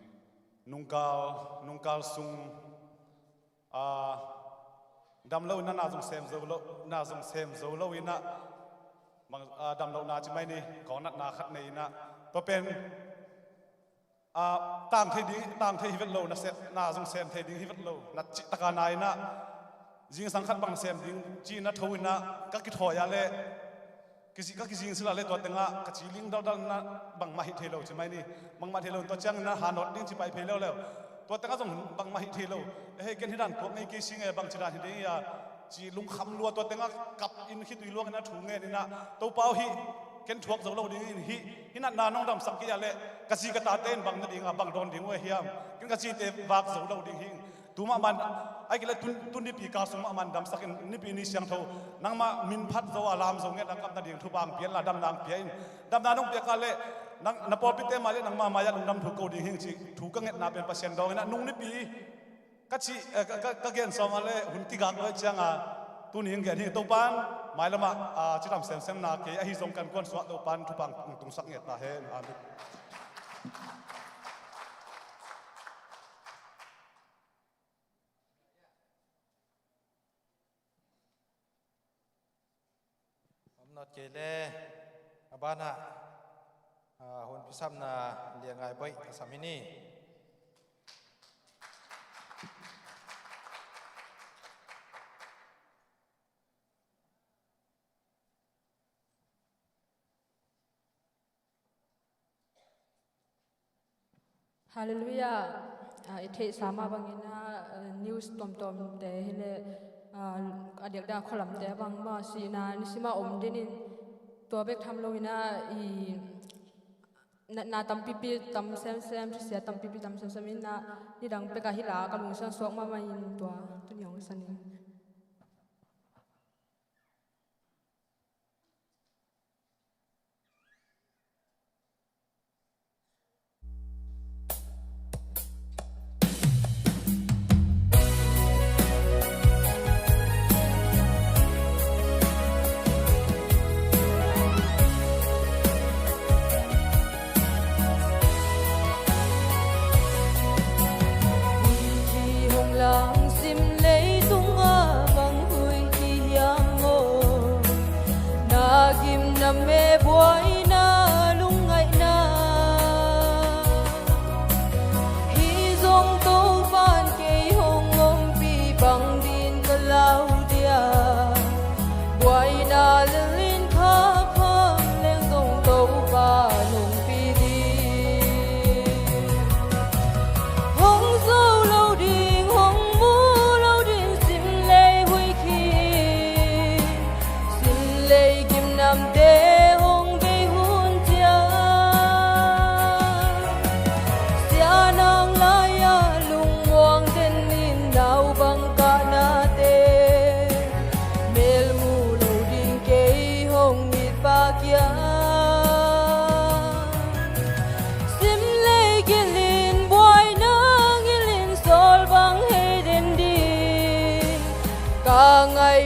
Nungkal, nungkal sung, ah, dam lo in ah na zong sem zo lo, na zong sem zo lo in ah, mang, ah, dam lohna ci mai ni, kong natna khat nei in ah, tua pen ah, tang thei ding, tang thei hi vet lo, na sem, na zong sem thei ding hi vet lo, na cih taka na in ah, zingsang khat bang sem ding ci-in a tho in ah, ka kithawi ah leh, kizi-, ka kizing sila leh tua tengah ka ci ling daldal in ah bangmah hih thei lo ci mai ni, bangmah thei lo, tua ciangin ah hanawt ding ci pai phei leuleu, tua tengah zong bangmah hih thei lo, eh, hei ken hih dan tuak ngei kei sing e, bang ci dan hi ding hia, ci lungkham lua, tua tengah kap in khitui luak in ah thu ngen in ah, Topa aw hih ken thuak zo lo ding in hih, hih natna nong damsak kei ah leh ka zi ka tate in bang na ding a, bang dawn ding uh a hiam? Ken ka zite vak zo lo ding hi. Tu mahmah in, ahih kei leh tun, tun nipi kal sung mahmah in damsak in, nipi ni siangtho nangmah min phat zo a lam zo nget a kap nading thupha hong pia in la, damna hong pia in. Damna nong piak ah leh nang, na pawlpite mai leh nangmah mai ah lungdam thu ko ding hi ci thu ka ngetna pen Pasian dawng in ah, nung nipi ka cih, eh, ka, ka, ka gen sawm a leh hun kigak lo ciang a, tuni hong gen hi. Topa'n mailam ah, ah, cidam semsem na kei ahi zong kan kuan sungah Topa'n thupha hong tungsak ngiat ta hen. Amen. Om nawt kei le, a banah, ah, hun pisapna Lia Ngai Bawi a sam hi ni. Halleluiah. Ah, i theihsa mah bangin ah, ah, news tuamtuamte hi leh, ah, a diakdiak khualamte bang mah sihna nisim a om dingin tua bek tham loin ah i natna tampipi tam semsem, thusia tampipi tam semsem in ah nidang pek ah hi la ka lungsim suak mahmah in tua tuni hong san ing. Huih thi hong langsim leitungah bang huih thi hiam maw? Na gimna meh buaina lungngaihna.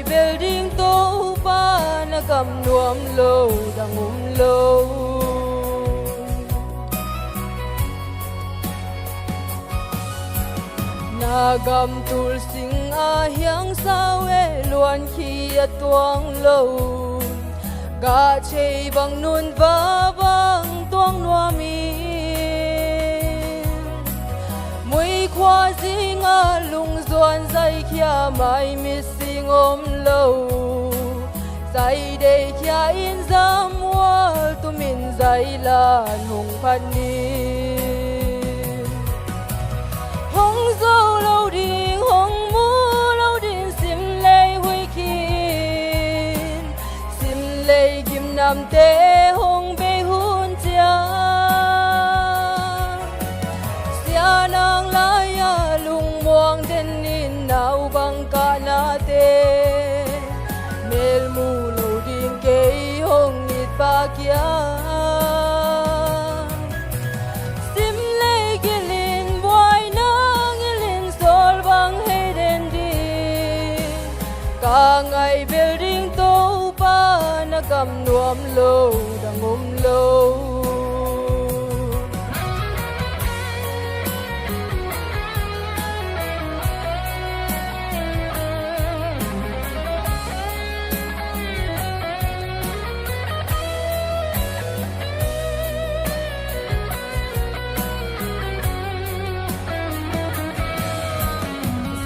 Bel ding Topa, na gam nuam lo dang om lo. Na gam tul sing a hiang sau e, luan khi a tuang lo. Gah thei bang nun va bang tuang nuam in, mui khua zing a lungzuan zai khia mai mit sing om lo. Zai dei khia in zamual tumin zai lan hong phat ni. Hong zo lo ding, hong mu lo ding, sim lei huih khin, sim lei gimnamte hong bei hun ciang. Sianang lai-a lungmuang den in, nau bang kahnate melmu lo ding kei hong it pa kiang. Sim lei gil in, buaina ngil in, sawl bang hei den ding. Ka ngai bel ding Topa, na gam nuam lo dang om lo.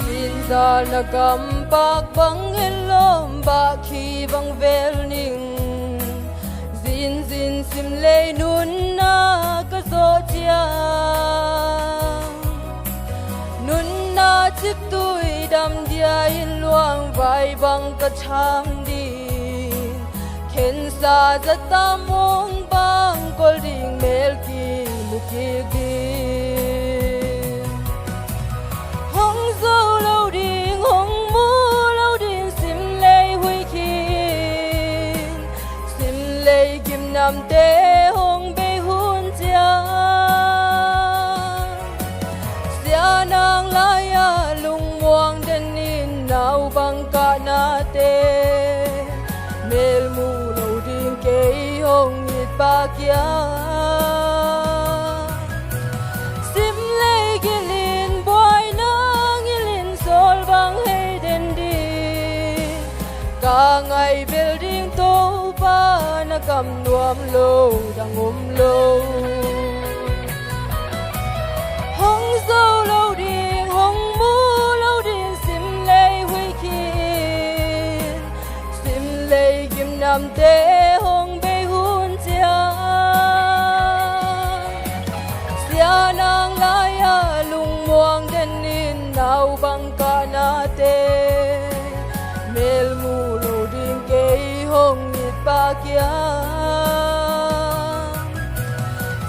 Zinzal na gam pak bang en lawm, bah khi bang vel ning. Zinzin sim lei nunna ka zawh ciang, nunna ciptui dam dia in, luangvai bang ka tham ding. Khensa zata mong bang kol ding, mel kimu kik ding. Hong zo lo ding, hong mu lo ding, sim lei huih khin, sim lei gimnamte hong bei hun ciang. Sianang lai-a lungmuang den in, nau bang kahnate melmu lo ding kei hong it pa kiang. Sim lei gil in, buaina ngil in, sawl bang hei den ding. Ka ngai bel ding Topa, na gam nuam lo dang om lo. Hong zo lo ding, hong mu lo ding, sim lei huih khin, sim lei gimnamte hong bei hun ciang. Sianang lai-a lungmuang den in, nau bang kahnate melmu lo ding kei hong it pa kiang.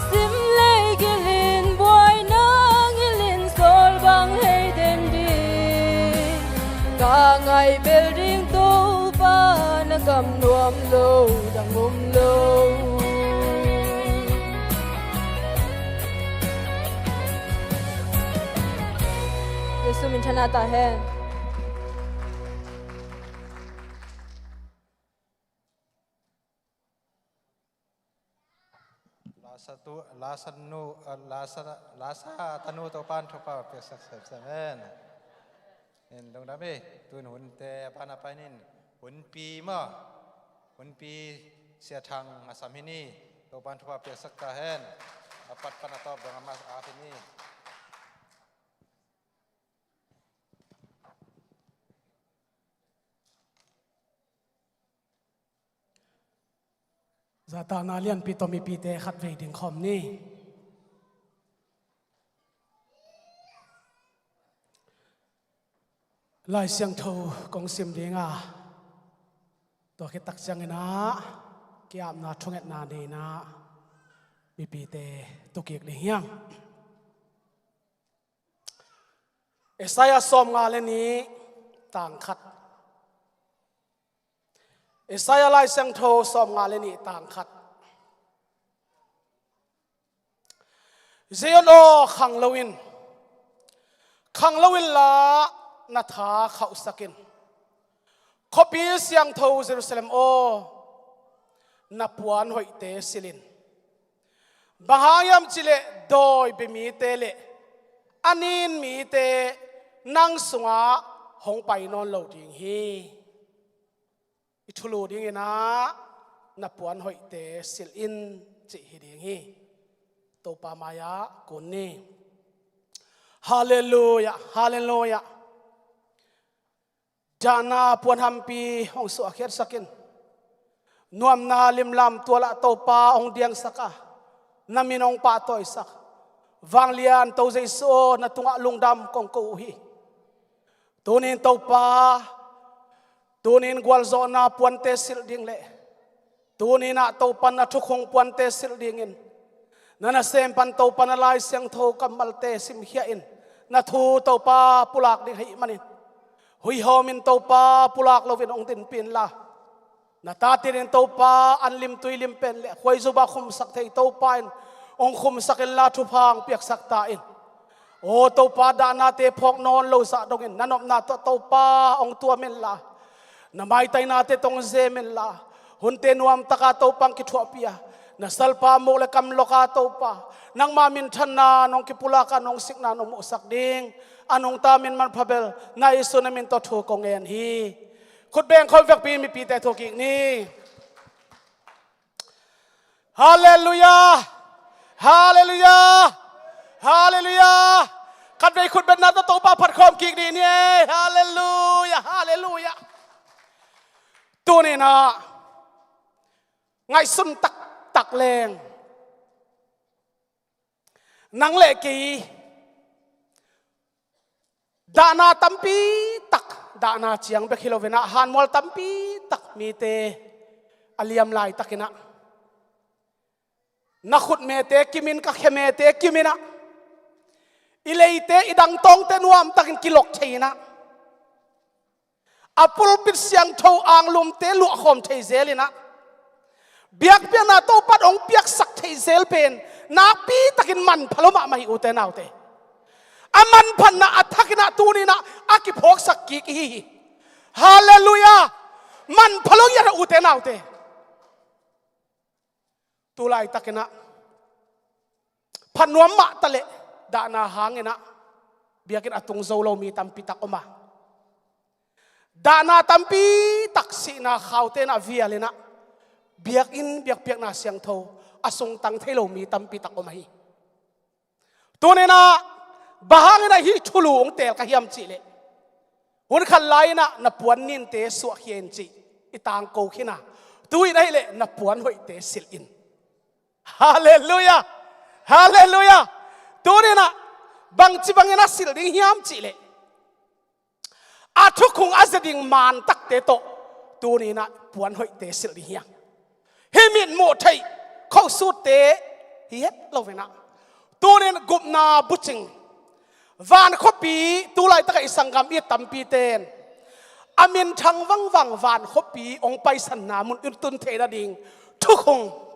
Sim lei gil in, buaina ngil in, sawl bang hei den ding. Ka ngai bel ding Topa, na gam nuam lo dang om lo. Jesu min thang ta hen. Lasa tu, lasa nu, eh, lasa, lasa tanu Topan thupha piaksak semsem hen. In lungdam hi, tun hunte a pan a pai nin, hunpi maw, hunpi Sia Thang a sam hi ni, Topan thupha piaksak ta hen. A pat pan a tawp dong a mas a hi ni. Zahtakna lianpi tawh mipite khat vei ding khawm ni. Lai Siangtho kong sim ding a, tua khit tak ciangin ah ki-apna thungetna nei-in ah mipite tu kik ding hi hang. Isaiah sawmnga le nih tang khat. Isaiah Lai Siangtho sawmnga le nih tang khat. Zion aw, khang lo in, khang lo inla na tha khauhsak in. Khuapi siangtho Jerusalem aw, na puan hoihte silh in. Bang hang hiam cih leh dawi bia mite le a nin mite nang sungah hong pai nawn lo ding hi. I thulu dingin ah na puan hoihte silh in cih hi ding hi. Topa mai-ah kun ni. Halleluiah, halleluiah. Dahna puan hampi hong suahkhiatsak in. Nuamna limlam tualah Topa hong diangsak a, na min hong pahtawisak. Vanglian To Jesu aw, na tungah lungdam kong ko uh hi. Tunin Topa, tunin gualzawhna puante silh ding le tuninah Topa na thukhun puante silh dingin na nasem pan Topa na Lai Siangtho kammalte simkhia in. Na thu Topa pulak ding ahih manin huihawm in Topa pulak loin hong dinpih inla, na tate in Topa an lim tui lim pen le khuaizuba khumsak thei Topa in hong khumsak inla thupha hong piaksak ta in. Aw Topa, dahnate phawk nawn lo zah dongin na nopna tawh Topa hong tuam inla, na maitainate tawh hong zem inla, hunte nuamtaka Topa hong kithuahpih a, na salpa muk le kamlawka Topa nangma minthanna nong kipulak a, nong sikna nong muhsak ding a nungta min manpha bel na Jesu na min tawh thu kong ngen hi. Khut beng khawm vekpi mipite thu kik ni. Halleluiah! Halleluiah! Halleluiah! Khatvei khut betna tawh Topa phat khawm kik dih ni. Halleluiah! Halleluiah! Tuninah ngaihsun taktak leng nang le kei dahna tampi tak, dahna ciang bek hi loinah hanmual tampi tak mite a liam laitakinah na khutmete kimin, ka khemete kiminah i leite, i dangtawngte nuamtakin kilok thei inah a pulpit siangtho anglumte luahkhawm thei zel inah biakpiakna Topa tawh hong piaksak thei zel pen nakpitakin manpha lo mahmah hi ute naute. A manphatna a thakinah tuninah a kiphawksak kik ihi hi. Halleluiah! Manpha lo ngiat a ute naute. Tulaitakinah phatnuam mah taleh dahna hanginah biakinn a tung zo lo mi tampi tak om a, dahna tampi tak sihna khautenah vialinah biakinn biakpiakna siangtho a sungtang thei lo mi tampi tak om ahi. Tuninah bang hanginah hih thulu hong teel ka hiam cihleh, hun khat lai-inah na puan ninte suahkhia in cih i tangko khin a, tu-in ahileh na puan hoihte silh in. Halleluiah! Halleluiah! Tuninah bangci bangin a silh ding hiam cihleh, a thukhun a zia ding mantakte tawh tuninah puan hoihte silh ding hi hang. Hih mitmuh theih khosutte hi het loinah tunin gupna bucing, van khuapi, tulaitaka i sanggam i tampite in a minthang vangvang van khuapi hong paisanna mun in tun theih nading thukhun,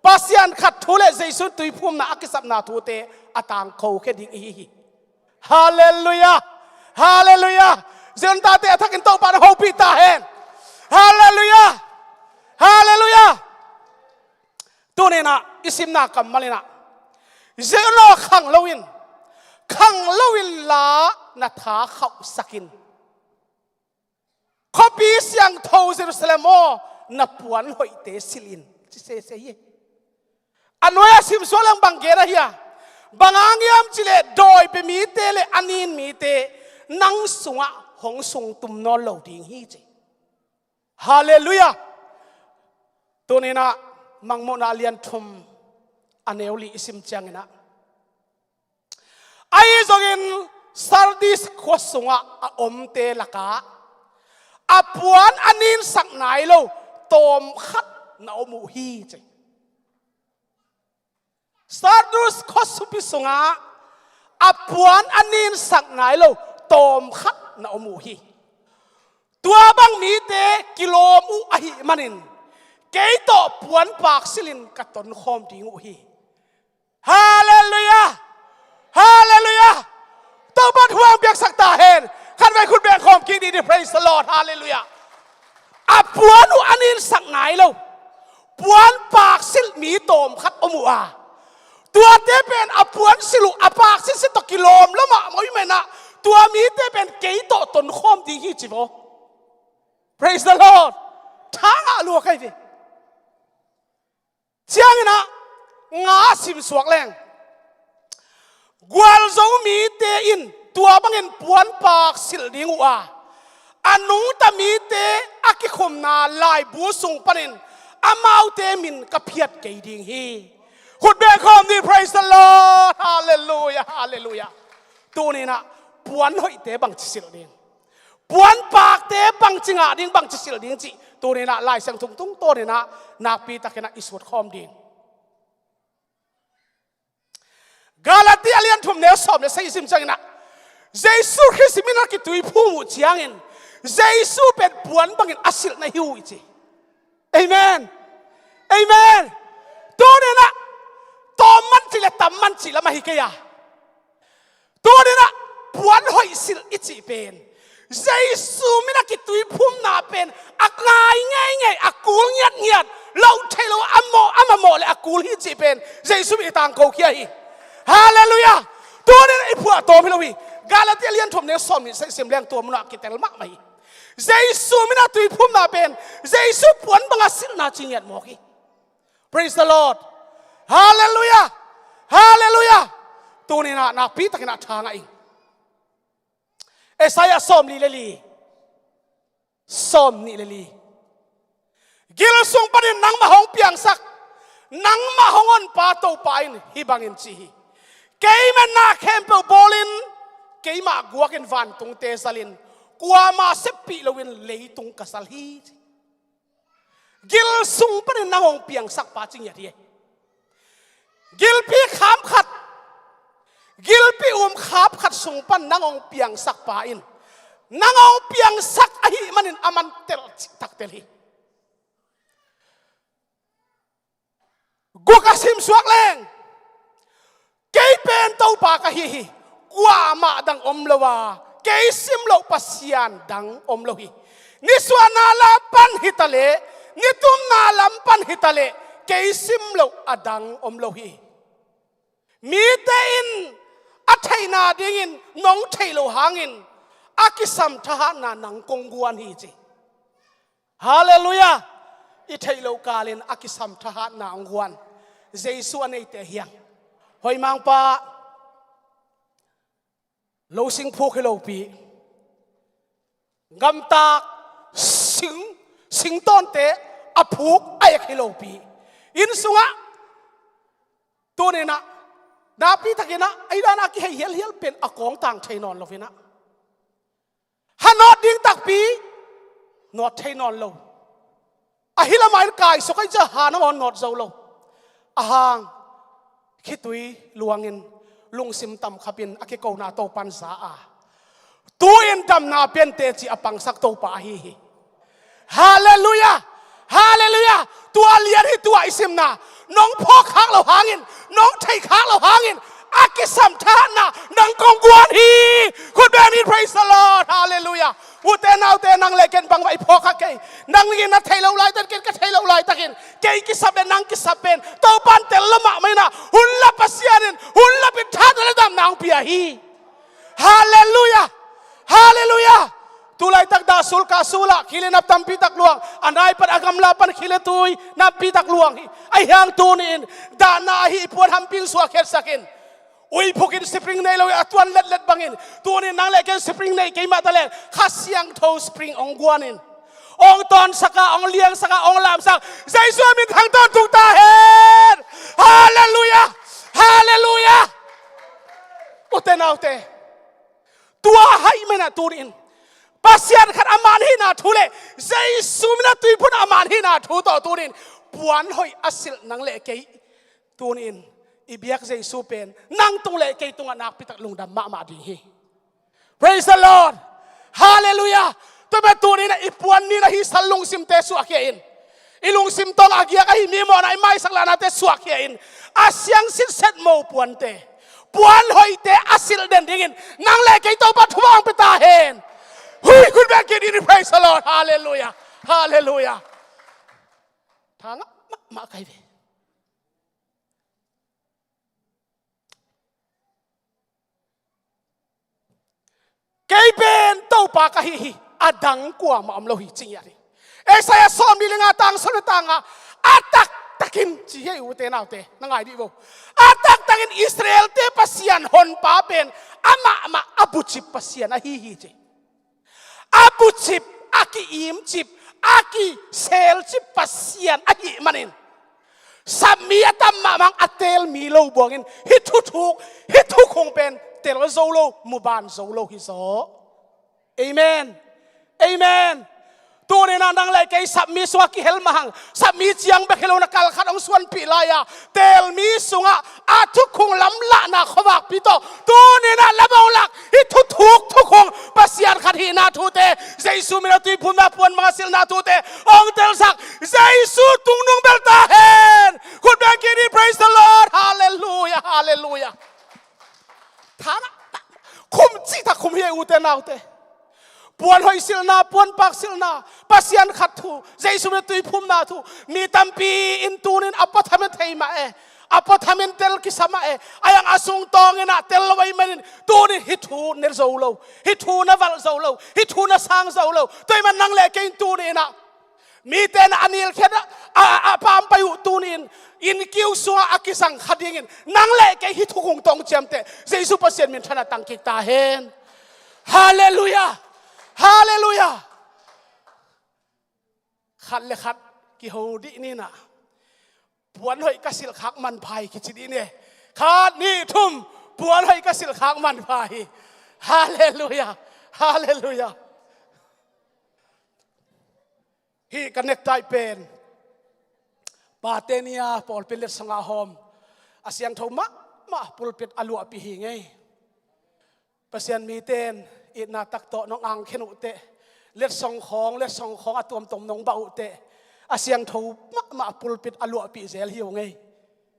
Pasian khat thu le Jesu tuiphumna a kisapna thute a tangko khia ding ihi hi. Halleluiah! Halleluiah! Zion tate a thakin Topa na hopih ta hen. Halleluiah! Halleluiah! Tuninah i simna kammalinah Zion aw, khang loin, khang loinla na tha khauhsak in. Khuapi siangtho Jerusalem aw, na puan hoihte silh in, ci sese hi. A nuai-ah simsuak leng bang gen ahi a, bang hang hiam cihleh dawi bia mite le a nin mite nang sungah hong sungtum nawn lo ding hi ci. Halleluiah! Tuninah Mangmuhna a lian thum a neu li i sim cianginah, ahi zongin Sardis khua sungah a omte lakah a puan a ninsak nai lo tawmkhat na om uh hi ci. Sardis khuasupi sungah a puan a ninsak nai lo tawmkhat na om uh hi. Tua bang mite kilawm uh ahih manin kei tawh puanpak silhin ka tonkhawm ding uh hi. Halleluiah! Halleluiah! Topa thu hong piaksak ta hen. Khatvei khut beng khawm kik dih ni. Praise the Lord. Halleluiah! A puan uh a ninsak nai lo puanpak silh mi tawm khat om uh a, tuate pen a puan silh uh a pak silh silh tawh kilawm lo mahmah uh manin ah, tua mite pen kei tawh tonkhawm ding hi ci vaw. Praise the Lord. Tha ngah lua ka hi ve. Ciangin ah nga sim suak leng, gualzo mite in tua bangin puanpak silh ding uh a, a nungta mite a kikhumna laibu sung panin amaute min ka phiat kei ding hi. Khut beng khawm ni. Praise the Lord. Halleluiah, halleluiah. Tuninah puan hoihte bangci silh ding, puanpakte bangci ngah ding, bangci silh ding cih tuninah Lai Siangtho tungtawninah nakpitakinah i sutkhawm ding. Galati a lian thum neu sawm le sagih sim cianginah, Jesu Khrist min a kituiphum uh ciangin Jesu pen puan bangin a silh na hi uh i ci. Amen. Amen. Tuninah tawm man cih le tam man cih lam ahi kei a, tuninah puan hoih silh i cih pen Jesu min a kituiphumna pen a ngai ngeingei, a kul ngiatngiat, loh theih loh a mawh, a mamawh le a kul hi cih pen Jesu min i tangko khia hi. Halleluiah. Tuninah i phuah tawm hi lo hi. Galati a lian thum neu sawm nih sagih sim leng tua munah kitel mahmah hi. Jesu min a tuiphumna pen Jesu puan banga silhna ci ngiat mawk hi. Praise the Lord. Halleluiah. Halleluiah. Tuninah nakpitakinah tha ngah ing. Isaiah sawm li le li, sawm nih le li. Gil sung panin nangmah hong piangsak, nangmah hong honpa Topa in hih bangin ci hi. Kei metna khempeuh bawlin, keimah guakin vantungte zalin, kuama seppih loin leitung ka zal hi ci. Gil sung panin nang hong piangsakpa ci ngiat hi. Gilpi kham khat, gilpi um khap khat sung pan nang hong piangsakpa in nang hong piangsak ahih manin a man tel cih taktel hi. Guk a simsuak leng, kei pen Topa ka hi hi, kuamah dang om lo a, kei sim loh Pasian dang om lo hi. Nisuahna lam pan hitaleh, nitumna lam pan hitaleh, kei sim loh a dang om lo hi. Mite in a theihna dingin nong theih loh hangin a kisam thahatna nang kong guan hi ci. Halleluiah. I theih loh kalin a kisam thahatna hong guan Jesu a neite hiang. Hoih mangpa, lo sing phuk hi lopi, gamtak, sing, singtawnte a phuk a ek hi lopi, inn sungah tuninah nakpitakinah ei dan a kihei hialhial pen a kawngtang thei nawn loinah, ha nawt ding takpi nawt thei nawn lo. Ahi lamah in kaisuk ahi ciah ha nangawn nawt zo lo. Ahang khitui luangin lungsim tamkhapin a kikona Topan za a, tu-in damna pente cih a pangsak Topa ahi hi. Halleluiah. Halleluiah. Tua lian hi tua i simna. Nong phawk khak loh hangin, nong theih khak loh hangin a kisam thahatna nang kong guan hi. Khut beng ni. Praise the Lord. Halleluiah. Ute naute, nang le ken bangmah i phawk kha kei. Nang in na theih loh laitakin, ken ka theih loh laitakin kei kisap le nang kisap pen Topan tel lo mahmah inah, hun la Pasian in hun lapin thahatna le damna hong pia hi. Halleluiah. Halleluiah. Tulaitak dah sul kah sul ah khile nap tampi tak luang, a nai pan a gamla pan khile tui nampi tak luang hi. Ahi hang tuni-in dahna ahi i puan hampin suahkhiatsakin, uiphukin spring nei lo a tuan letlet bangin tuni-in nang le ken spring nei kei mah taleng Kha Siangtho spring hong guanin hong tawnsak a, hong liangsak a, hong lamsak, Jesu min thang tawntung ta hen. Halleluiah. Halleluiah. Ute naute, tua ahih manin tuni-in Pasian khat a man hihna thu le Jesu min a tuiphum a man hihna thu tawh tuni-in puan hoih a silh nang le kei, tuni-in i biak Jesu pen nang tung le kei tungah nakpitak lungdam mahmah ding hi. Praise the Lord. Halleluiah. Tua pen tuni-in i puan nina hi sal lungsimte suahkhia in, i lungsim tawng a giak ahi mi mawhna, i maisak lahnate suahkhia in, a siang sitset mo puante, puan hoihte a silh den dingin nang le kei Topa thupha hong pia ta hen. Hui, khut beng kik ni. Praise the Lord. Halleluiah. Halleluiah. Tha ngah mahmah kai ve. Kei pen Topa ka hi hi, a dang kuamah om lo hi, ci ngiat hi. Isaiah sawmli le nga tang sawm le tang nga, a taktakin ci hi ei, ute naute, na ngai dih vo. A taktakin Israel-te Pasian Honpa pen amahmah a bucip Pasian ahi hi, ci. A bucip, a ki-imcip, a kiselcip Pasian ahih manin, sapmi a tam mahmah a telmi lo buangin hih thuthuk, hih thukhung pen tel zo lo, muban zo lo hi zaw. Amen. Amen. Tuni-in ah nang le kei sapmi sungah kihel mah hang, sapmi ciang bek hi lo-in ah kal khat hong suanpih lai-a, telmi sungah a thukhung lamlahna khuavakpi tawh tuni-in ah lam hong lak, hih thuthuk thukhung Pasian khat hihna thute, Jesu min a tuiphumna, puan manga silhna thute hong telsak, Jesu tungnung bel ta hen. Khut beng kik ni, praise the Lord. Halleluiah, halleluiah. Tha ngah, khum cihtak khum hi ei, ute naute. Puan hoih silhna, puan pak silhna, Pasian khat thu, Jesu min a tuiphumna thu, mi tampi in tuni-in a pua thamen thei mah e, a pua thamen tel kisa mah e, a yang a sungtawng in ah tel lo ahih manin tuni-in hih thu ne zo lo, hih thu na valh zo lo, hih thu na sang zo lo. Tua ahih man nang le kei in tuni-in ah mite na a nilkhiat a, a, a pampai uh tuni-in, innkiu sungah a kizang kha dingin nang le kei hih thukhung tawh hong ciamteh, Jesu Pasian min thanah tang kik ta hen. Halleluiah. Halleluiah. Khat le khat kiho dih ni-in ah, puan hoih ka silhkhak manpha hi kici dih ni. Khat, nih, thum. Puan hoih ka silhkhak manpha hi. Halleluiah. Halleluiah. Hih ka necktie pen Patenia pawlpi letsong a hawm, a siangtho mahmah pulpit a luahpih hi ngei. Pasian mite in itna tak tawh nong angkhen uh teh, letsong khawng, letsong khawng a tuamtuam nong bah uh teh, a siangtho mahmah pulpit a luahpih zel hi uh ngei.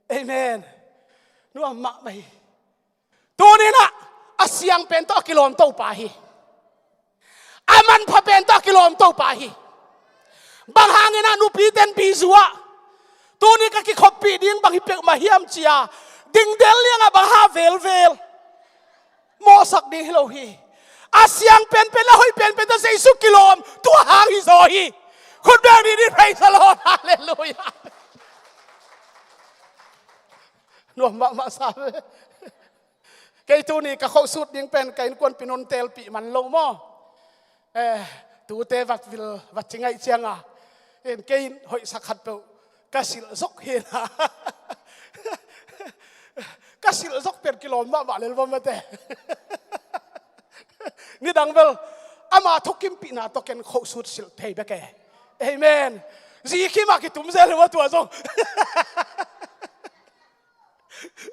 Amen. Nuam mahmah hi. Tuni-in ah a siang pen tawh a kilawm Topa hi. A manpha pen tawh a kilawm Topa hi. Bang hangin ah nupite in bizu-ah, tuni ka kikhoppih ding bang hi peuhmah hiam, ci-a dingdel liangah bang ha velvel mawhsak ding hi lo hi. A siang penpen, a hoih penpen tawh Jesu kilawm, tua hang hi zaw hi. Khut beng ni, praise the Lord. Halleluiah. Nuam mahmah sa ve. Kei tuni ka khohsut ding pen ka innkuanpih in hong telpih man lo maw. Eh, tute vat vil, vat ci ngaih cianga, in kei in hoihsak khat peuh ka silh zok hi na. Ka silh zok pen kilawm mahmah lel va mate. Nidang bel ama thukimpihna tawh ken khohsut silh thei bek e. Amen. Zi khi mah kitum zel hi va tua zong.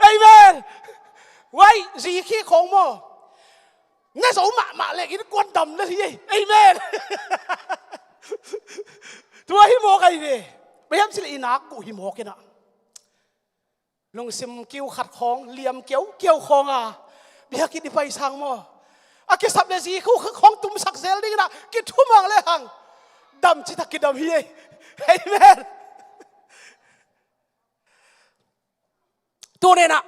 Amen. Wai, zi khi khawng maw, ne zo mahmah leh innkuan dam lel hi ei. Amen. Tua hi mawk ahi ve. Bang hiam cih leh i nak uh hi mawk in ah, lungsim kiu khat khawng, liam kiaukiau khawng a, biakinn i pai sang maw, a kisap leh zi khu khawng tumsak zel ding in ah kithumang lehang, dam citak kidam hi ei. Amen. Tuni-in ah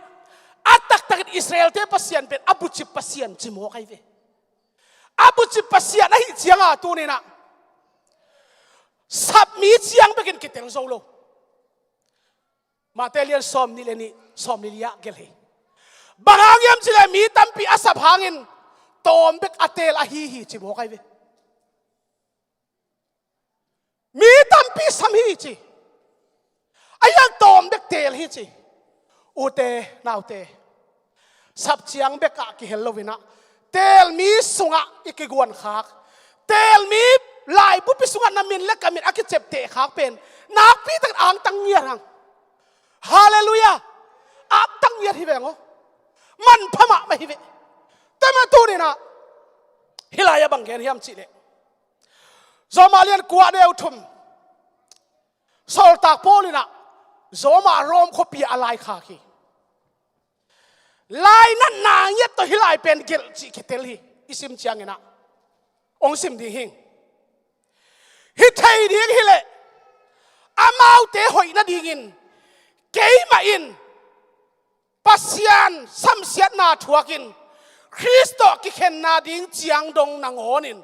a taktakin Israel-te Pasian pen a bucip Pasian ci mawk ahi ve. A bucip Pasian ahih cianga tuni-in ah sapmi ciang bekin kitel zo lo. Mate lian sawmnih le nih, sawmli li ah gelh hi. Bang hang hiam cih leh mi tampi a sap hangin tawm bek a teel ahi hi ci mawk ahi ve. Mi tampi sam hi ci. A hiang tawm bek teel hi ci. Ute naute, sap ciang bekah kihel lo-in ah, teelmi sungah i kiguankhak, teelmi laibupi sungah na min le ka min a kiceptehkhak pen nakpi takin angtang ngiat hang. Halleluiah. Angtang ngiat hi veng aw. Manpha mahmah hi ve. Tua mah tuni-in ah hih lai-ah bang gen hiam cih leh, Roma lian kua, neu thum. Sawltak Paul in ah Roma, Rom khuapi ah a laikhak hi. Lainatna ngiat tawh hih lai pen gelh cih kitel hi. I sim ciangin ah hong sim ding hing. Hi thei ding hileh amaute hoih nadingin keimah in Pasian samsiatna thuakin Khrist tawh kikhenna ding ciang dong nangawnin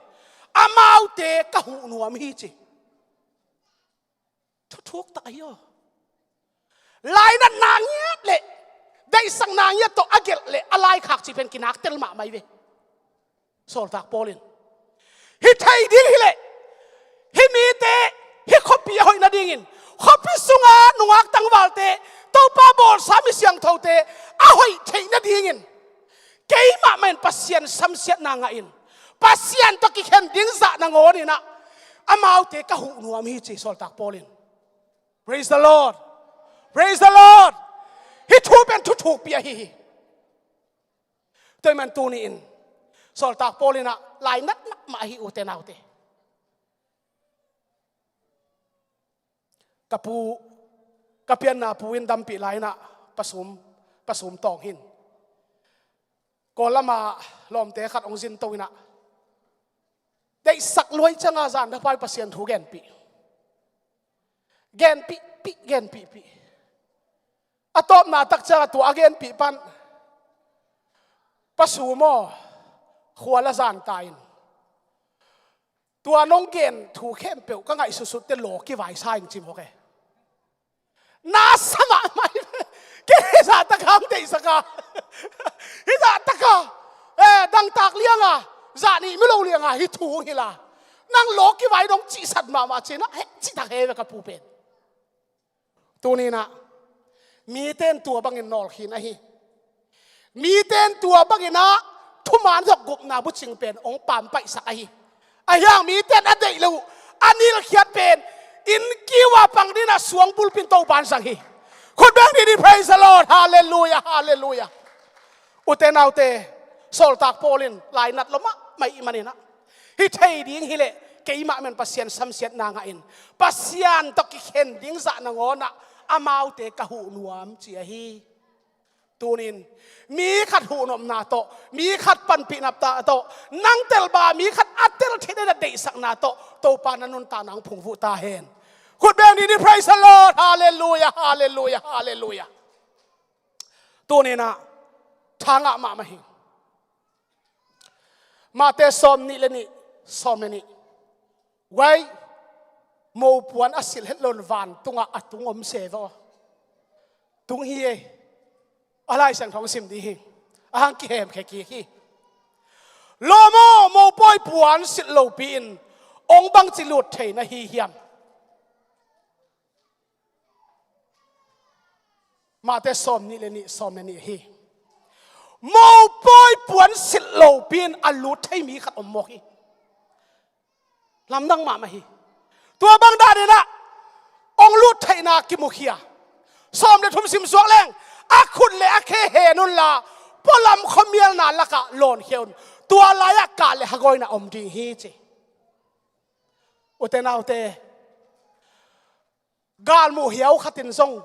amaute ka huh nuam hi ci. Thuthuk tak ahi aw. Lainatna ngiat le deihsakna ngiat tawh a gelh le a laikhak cih pen kinak tel mahmah hi ve. Sawltak Paul in hi thei ding hileh hih mite hih khuapi a hoih nadingin khuapi sunga nungak tangvalte Topa bawlsa mi siangthote a hoih theih nadingin keimah mah in Pasian samsiatna ngahin Pasian tawh kikhen ding zah nangawninah amaute ka huh nuam hi ci Sawltak Paul in. Praise the Lord. Praise the Lord. Hih thu pen thuthukpi ahi hi. Tua ahih man tuni-in Sawltak Paul inah lainatna mah ahi ute naute. Ka pu, ka pianna pu in dampih lai inah pasum, pasum tawng hin. Kawl lama lawmte khat hong zin to inah deihsak luai cianga zan dapai Pasian thu genpih. Genpihpih, genpihpih. A tawpna tak cianga tua a genpih pan pasum aw, khua la zan ta in. Tua nong gen thu khempeuh ka ngaihsutsut te law kivaisa in ci mawk e. Na sa mahmah hi. Kei hizah taka ang deihsaka hizah taka eh, dangtak lianga zah nih mi lo lianga hih thu hong hila nang law kivai dong cihsat mahmah cinah heh cihtak he ve ka pu pen. Tuninah mite in tua bangin nawlkhin ahi. Mite in tua banginah thuman zok gupna bucing pen hong pampaihsak ahi. Ahiang mite in a deih lo uh a nilkhiat pen inn kiu a pang dinah suang bulpi in Topa in zang hi. Khut beng didi, praise the Lord, halleluiah, halleluiah. Ute naute, Sawltak Paul in lainat lo mahmah ih maninah hi thei ding hileh keimah men Pasian samsiatna ngahin Pasian tawh kikhen ding zah nangawnah amaute ka huh nuam ci ahi. Tunin mi khat huhnopna tawh, mi khat panpihnapta tawh, nang telba mi khat a tel thei dena deihsakna tawh Topa na nuntakna hong phungvuh ta hen. Khut beng didi, praise the Lord, halleluiah, halleluiah, halleluiah. Tuninah thangah mahmah hi. Mate sawm nih le nih, sawm le nih. Wai, mopuan a silh het lo vantunga a tung om se vaw. Tung hi e. A Lai Siangtho hong sim dih hi. A hang kihemkhe kik hi. Lawm aw, mopawi puan silh lopi in hong bangci lut thei na hi hiam? Mate sawm nih le nih, sawm le nih hi. Mopawi puan silh lopi in a lut thei mi khat om mawk hi. Lamdang mahmah hi. Tua bang daninah hong lut theihna kimukhia. Sawm le thum sim suak leng a khut le a khe hen unla pualam khuamialna lakah lawnkhia un. Tua lai-ah kah le hagawina om ding hi ci. Ute naute, galmuh hiau khatin zong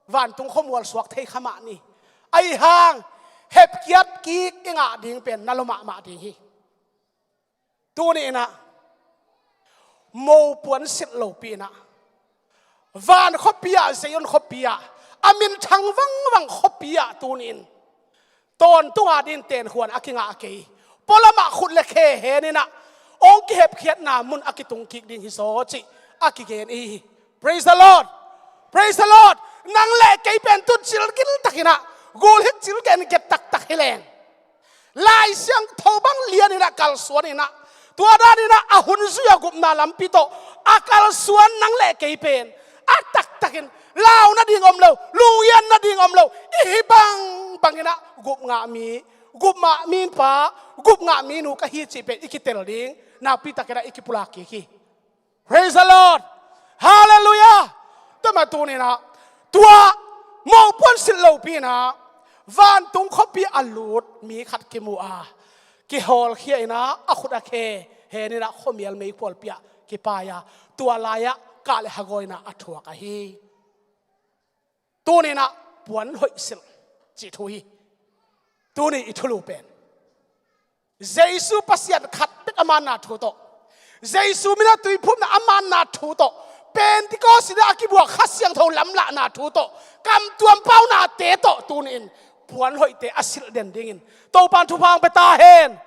vantung khuamual suak thei kha mah ni. Ahi hang hepkiat kik i ngah ding pen na lo mahmah ding hi. Tuni inah mopuan silh lopi inah van khuapi ah, Zion khuapi ah, a minthang vangvang khuapi ah tuni in tawntunga din tenkhuan a kingah kei. Pualamah khut le khe heninah hong kihepkhiatna mun a kitung kik ding hi zaw cih a kigen i hi. Praise the Lord. Praise the Lord. Nang le kei pen tun cil giltakinah gulhit cil gen get taktak hi leng Lai Siangtho bang lianinah kalsuaninah tua daninah a hun zui a gupna lampi tawh a kalsuan nang le kei pen a taktakin lau nading om lo, lungian nading om lo. I hi bang banginah gup ngah mi, gup ngah mi pa, gup ngah mi nu ka hi cih pen i kitel ding nakpitakinah i kipulak kik hi. Praise the Lord. Halleluiah. Tua mah tuninah tua mopuan silh lopi inah vantung khuapi a lut mi khat kimu a kihawlkhia inah a khut a khe heninah khuamial meikualpi ah kipai a tua lai-ah kah le hagawina a thuak ahi. Tuninah puan hoih silh cih thu hi. Tuni i thulu pen Jesu Pasian khat bek a manna thu tawh Jesu min a tuiphumna a manna thu tawh, Pentecost in a kibuak Kha Siangtho lamlahna thu tawh, kamtuam paunate tawh tuni-in puan hoihte a silh den dingin Topa'n thupha hong pia ta hen.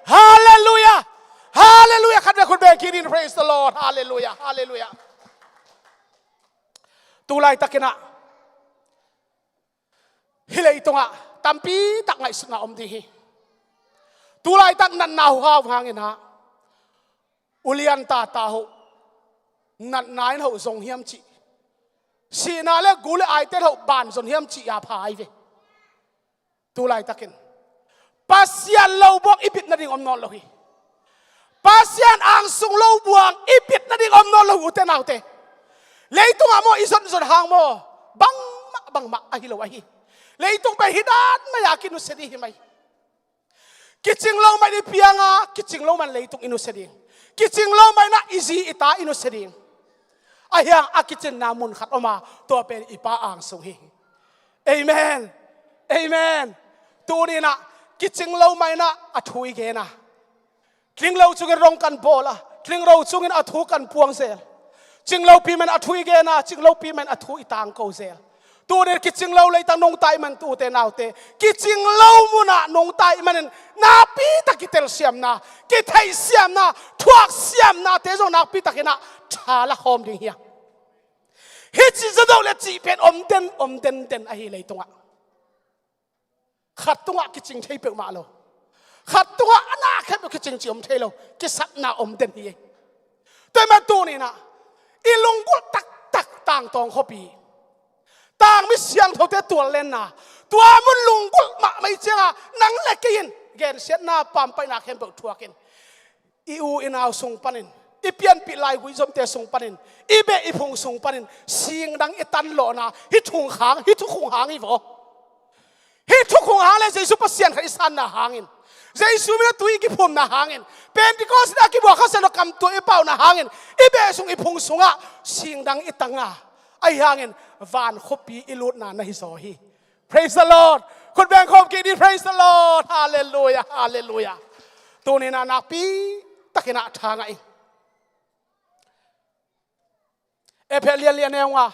Halleluiah. Halleluiah. Khat vei khut beng kik in, praise the Lord. Halleluiah. Halleluiah. Tu laitakin ah hih leitungah tampi tak ngaihsutna om ding hi. Tu laitak natna huhau hangin ah ulian tata hoh natna in hoh zong hiam cih, sihna le gu le aite in hoh ban zong hiam cih a pha ahi ve. Tu laitakin Pasian lo buang i bit nading om nawn lo hi. Pasian angsung lo buang i bit nading om nawn lo hi, ute naute. Leitungah maw i zonzon hang maw, bangmah bangmah ahi lo ahi. Leitung pen hih dan mai-a kinusia ding hi mai. Kicing lo mah in i piang a, kicing lo mah in leitung i nusia ding. Kicing lo mah in ah i zi i ta i nusia ding. Ahi hang a kicinna mun khat om a, tua pen i Pa angsung hi. Amen. Amen. Tuni-in ah kicing lo mah in ah a thu i gen a, tling lo cungin rong kan bawl a, tling lo cungin a thu kan puang zel. Cing lopi mah in a thu i gen a, cing lopi mah in a thu i tangko zel. Tuni-in kicing lo leitang nungta i hih manin, ute naute, kicing lo munah nungta i hih manin nakpi tak kitelsiamna, kitheihsiamna, thuaksiamnate zong nakpi takin ah tha la khawm ding hi hang. Hih ci zadoh le cih pen om den, om denden ahi leitungah. Khat tungah kicing thei peuhmah lo. Khat tungah a na khempeuh kicing cih om thei lo. Kisapna om den hi. Tua ahih manin tuni-in ah i lunggulh taktak tangtawng khuapi, tangmi siangthote tuallenna, tua mun lunggulh mahmah i ciangah nang le kei in gensiatna, pampaihna khempeuh thuakin i u i nau sung panin, i pianpih laigui zomte sung panin, i beh i phung sung panin singdang i tanlawhna hih thukhung hang, hih thukhung hang hi vaw. Hih thukhung hang le Jesu Pasian khat i sanna hangin, Jesu min a tui i kiphumna hangin, Pentecost in a kibuak Kha Siangtho kamtuam i pauna hangin, i beh sung i phung sungah singdang i tang a, ahi hangin van khuapi i lutna na hi zaw hi. Praise the Lord. Khut beng khawm kik ni, praise the Lord. Halleluiah, halleluiah. Tuni-in ah nakpi takin ah tha ngah ing. Efesa lian li a neu nga.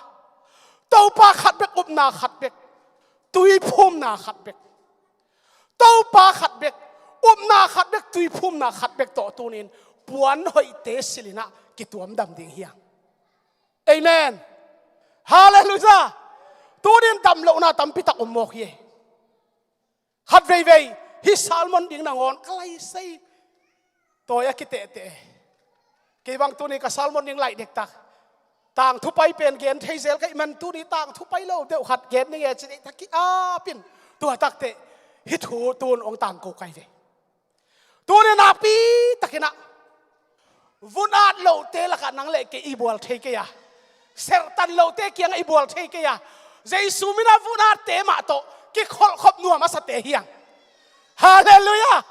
Topa khat bek, upna khat bek, tuiphumna khat bek. Topa khat bek, upna khat bek, tuiphumna khat bek tawh tuni-in puan hoihte silh in ah kituam dam ding hi hang. Amen. Halleluiah. Tuni-in damlohna tampi tak om mawk hi. Khat veivei hih sermon ding nangawn ka lai sei. Tawi a kitehteh. Kei bang tuni ka sermon ding laih dektak. Tangthu pai pen gen thei zel ka hih man tuni tangthu pai lo deuh khat gen ning e ci deihtak ki-ap in. Tua takteh hih thu tun hong tangko kai ve. Tuni nakpi takin ah vun at lohte lakah nang le kei i bual thei kei a, serhtan lohte kiangah i bual thei kei a, Jesu min a vun atte mah tawh kikholhkhop nuam a sate hi hang. Halleluiah.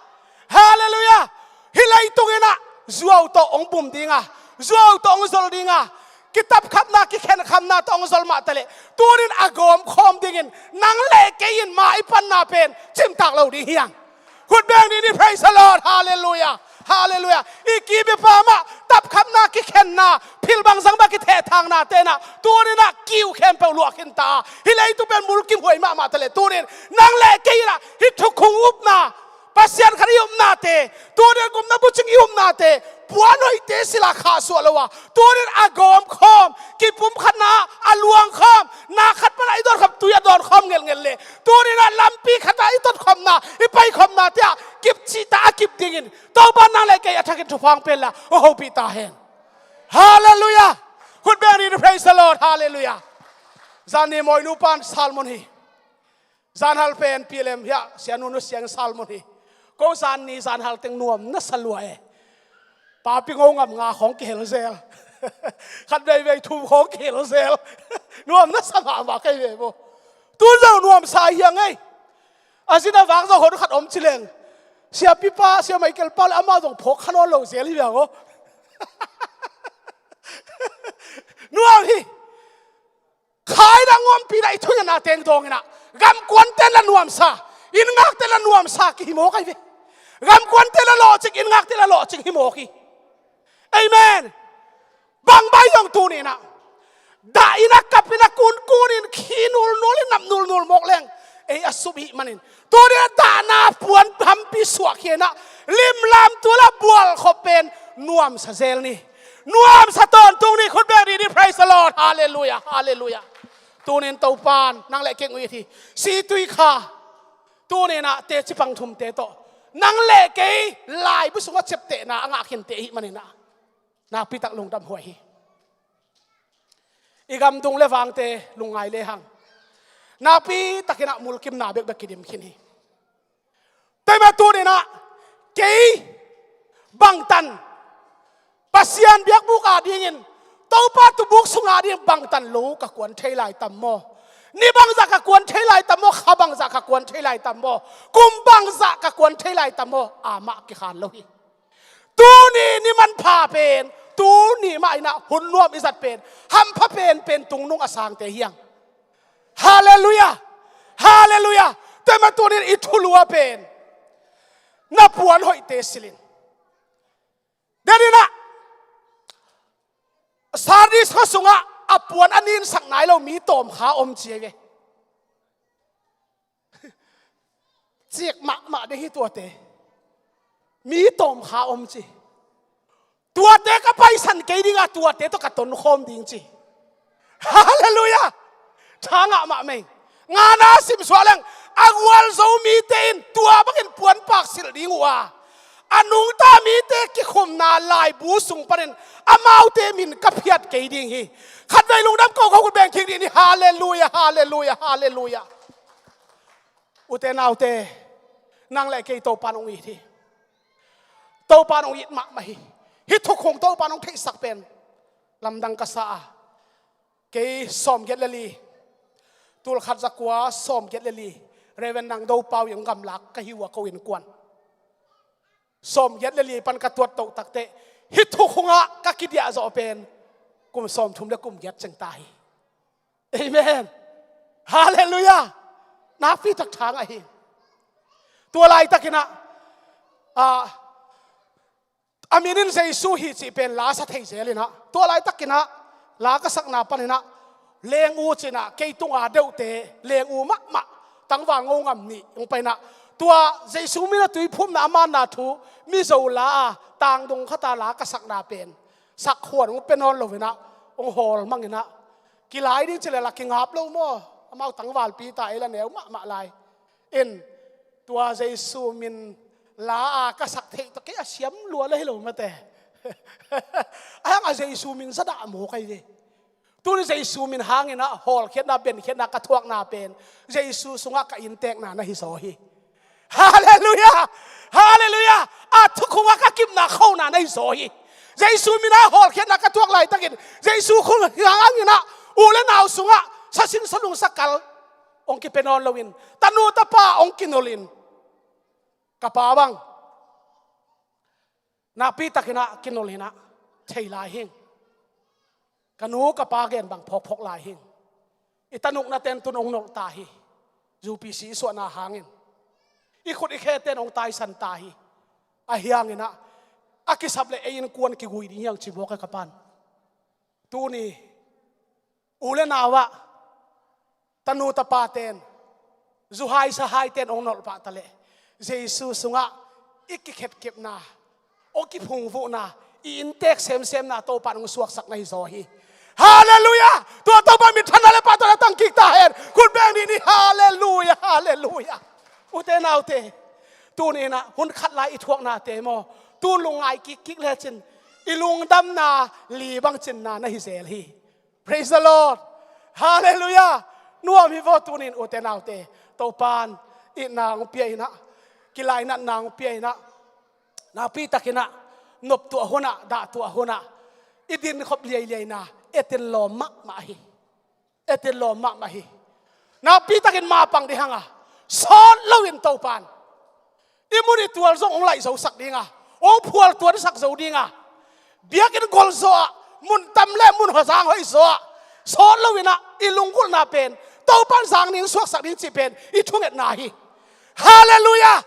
Halleluiah. Hih leitung in ah zuau tawh hong bum ding a, zuau tawh hong zol ding a, kitapkhapna, kikhenkhamna tawh hong zol mah taleh tuni-in a gawmkhawm dingin nang le kei in ma i panna pen cimtak lo ding hi hang. Khut beng ni ni, praise the Lord. Halleluiah. Halleluiah. I kibiapa mah tapkhapna, kikhenna, philbangzang mah kithehthangna te in ah tuni-in ah kiu khempeuh luah khinta a, hih leitung pen mulkimhuai mahmah taleh tuni-in nang le kei in ah hih thukhung upna, Pasian khat i upnate, tuni-in gupna bucing i upnate, puan hoihte silh a khahsuah lo a, tuni-in a gawmkhawm, kipumkhatna a luangkhawm, na khat pan a i dawnkhawm, tui a dawnkhawm ngelhngelh leh tuni-in ah lampi khat a i totkhawmna, i paikhawmnate ah kip cihtak a kip dingin Topa nang le kei a thakin thupha hong pia inla hong hopih ta hen. Halleluiah. Khut beng ni ni, praise the Lord. Halleluiah. Zan ni mawinu pan sermon hi. Zanhal pen P L M hiah Sia Nunu Siangin sermon hi. Ko zan ni zanhal teng nuam na sa lua e. Papi Ngo ngam nga khawng kihel zel. Khat veivei thum khawng kihel zel. Nuam na sa mahmah kei ve maw. Tun zong nuam sa hi hang ei. A zin a vak zong hon khat om ci leng, Siapipa, Sia Michael pa le amah zong phawk kha nawn lo zel hi ve maw. Nuam hi. Khaina ngawmpi na i thuhilhna teng dawng in ah gamkuante la nuamsa, inn ngakte la nuamsa kihi mawk ahi ve. Gamkuante la lawhcing, inn ngakte la lawhcing hi mawk hi. Amen. Bangbai zong tuni-in ah dah in a kap in a kunkun in khi nulnul in nap nulnul mawk leng ei a sup ihih manin, tuni-in ah dahna puan hampi suahkhia in ah limlam tual a bualkhop pen nuamsa zel ni. Nuamsa tawntung ni. Khut beng dih ni. Praise the Lord. Halleluiah, halleluiah. Tuni-in Topan nang le kei hong it hi. Situi Kha, tuni-in ah teci pang thumte tawh nang le kei laibu sungah ciaptehna a ngah khinte ihih manin ah nakpi tak lungdam huai hi. I gamdung le vangte lungngai lehang nakpi takin ah mulkimna bekbek kidim khin hi. Tua ahih manin tuni-in ah kei bangtan Pasian biakbuk adingin, Topa tuumbuk sung ading bangtan lo ka kuan thei lai tam maw? Ni bangzah ka kuan thei lai tam maw? Kha bangzah ka kuan thei lai tam maw? Kum bangzah ka kuan thei lai tam maw? Amah kikhan lo hi. Tuni ni manpha pen, tuni mah in ah hun nuam i zat pen, hampha penpen tungnung a sangte hi hang. Halleluiah. Halleluiah. Tua ahih manin tuni-in i thulua pen na puan hoihte silh in. Tua ahih manin ah Sardis khua sungah a puan a ninsak nai lo mi tawmkha om ci hi ve. Cik mahmah ding hi tuate. Mi tawmkha om ci. Tuate ka paisan kei ding a, tuate tawh ka tonkhawm ding ci. Halleluiah. Tha ngah mahmah ing. Ngana simsuah leng a gualzo mite in tua bangin puanpak silh ding uh a, a nungta mite kikhumna laibu sung panin amaute min ka phiat kei ding hi. Khatvei lungdam kawkaw khut beng kik dih ni. Halleluiah, halleluiah, halleluiah. Ute naute, nang le kei Topan hong it hi. Topan hong it mahmah hi. Hih thukhun Topan hong theihsak pen lamdang ka sa a, kei sawmgiat le li, tulkhat zakua sawmgiat le li, Reverend Nang Do Pau in hong gamlak ka hi uh a, ko innkuan. Sawmgiat le li pan ka tuat toh takteh hih thukhun ah ka kidiah zawh pen kum sawmthum le kum giat ceng ta hi. Amen. Halleluiah. Nakpi tak tha ngah hi. Tua laitakin ah, ah, a min in Jesu hi cih pen la sa thei zel in ah, tua laitakin ah la ka sakna panin ah, leng u ci-in ah, kei tunga deuhte leng u mahmah, tangval ngo ngam nih hong pai in ah, tua Jesu min a tuiphumna a manna thu Mizo la a, tangdung khat a la ka sakna pen sakkhuan hong pia nawn lo in ah, hong hawl mang in ah, kilai ding ci leh la kingap lo maw? Amau tangvalpi ta ei la neu mahmah lai. In, tua Jesu min la a ka sak theih tawh kei a siam lua la hi lo mate. A hang a Jesu min zadah maw kai ve. Tuni Jesu min hangin ah hawlkhiatna, benkhiatna ka thuakna pen Jesu sungah ka inntekna na hi zaw hi. Halleluiah! Halleluiah! A thukhun ah ka kipna khona na hi zaw hi. Jesu min ah hawlkhiatna ka thuak laitakin Jesu khun hangin ah u le nau sungah sasing salung sakal hong kipia nawn loin, tanu tapa hong kinolh in, ka pa bang nakpi takin ah kinolh in ah thei lai hing. Ka nu ka pa gen bang phawkphawk lai hing. I tanukna ten tun hong nolh ta hi. U P C i suahna hangin i khut i khe ten hong taisan ta hi. Ahi hangin ah a kisap leh ei innkuan kigui ding hi hang ci mawk a ka pan. Tuni u le nau ah, tanu tapa ten, zuhai sahai ten hong nolh pah ta leh Jesu sungah i kikhetkipna, hong kiphungvuhna, i inntek semsemna Topan hong suaksak na hi zaw hi. Halleluiah! Tua Topa minthanna le pahtawina tang kik ta hen. Khut beng dih ni. Halleluiah! Halleluiah! Ute naute, tuni in ah hun khat lai i thuaknate maw, tu lungngai kikkik lecin i lungdamna li bang cinna na hi zel hi. Praise the Lord. Halleluiah. Nuam hi vaw tuni in ute naute. Topan itna hong pia in ah, kilainatna hong pia in ah, nakpi takin ah noptuah hun ah, dahtuah hun ah i dinkhop liailiaina etin lawm mahmah hi. Etin lawm mahmah hi. Nakpi takin mapang dih hang a, sawt loin Topan i mun i tual zong hong laih zosak ding a, hong phual tuansak zo ding a, biakinn gol zaw ah, mun tam le mun hawzang hoih zaw ah, sawt loin ah i lunggulhna pen Topan zang ning suaksak ding cih pen i thungetna hi. Halleluiah!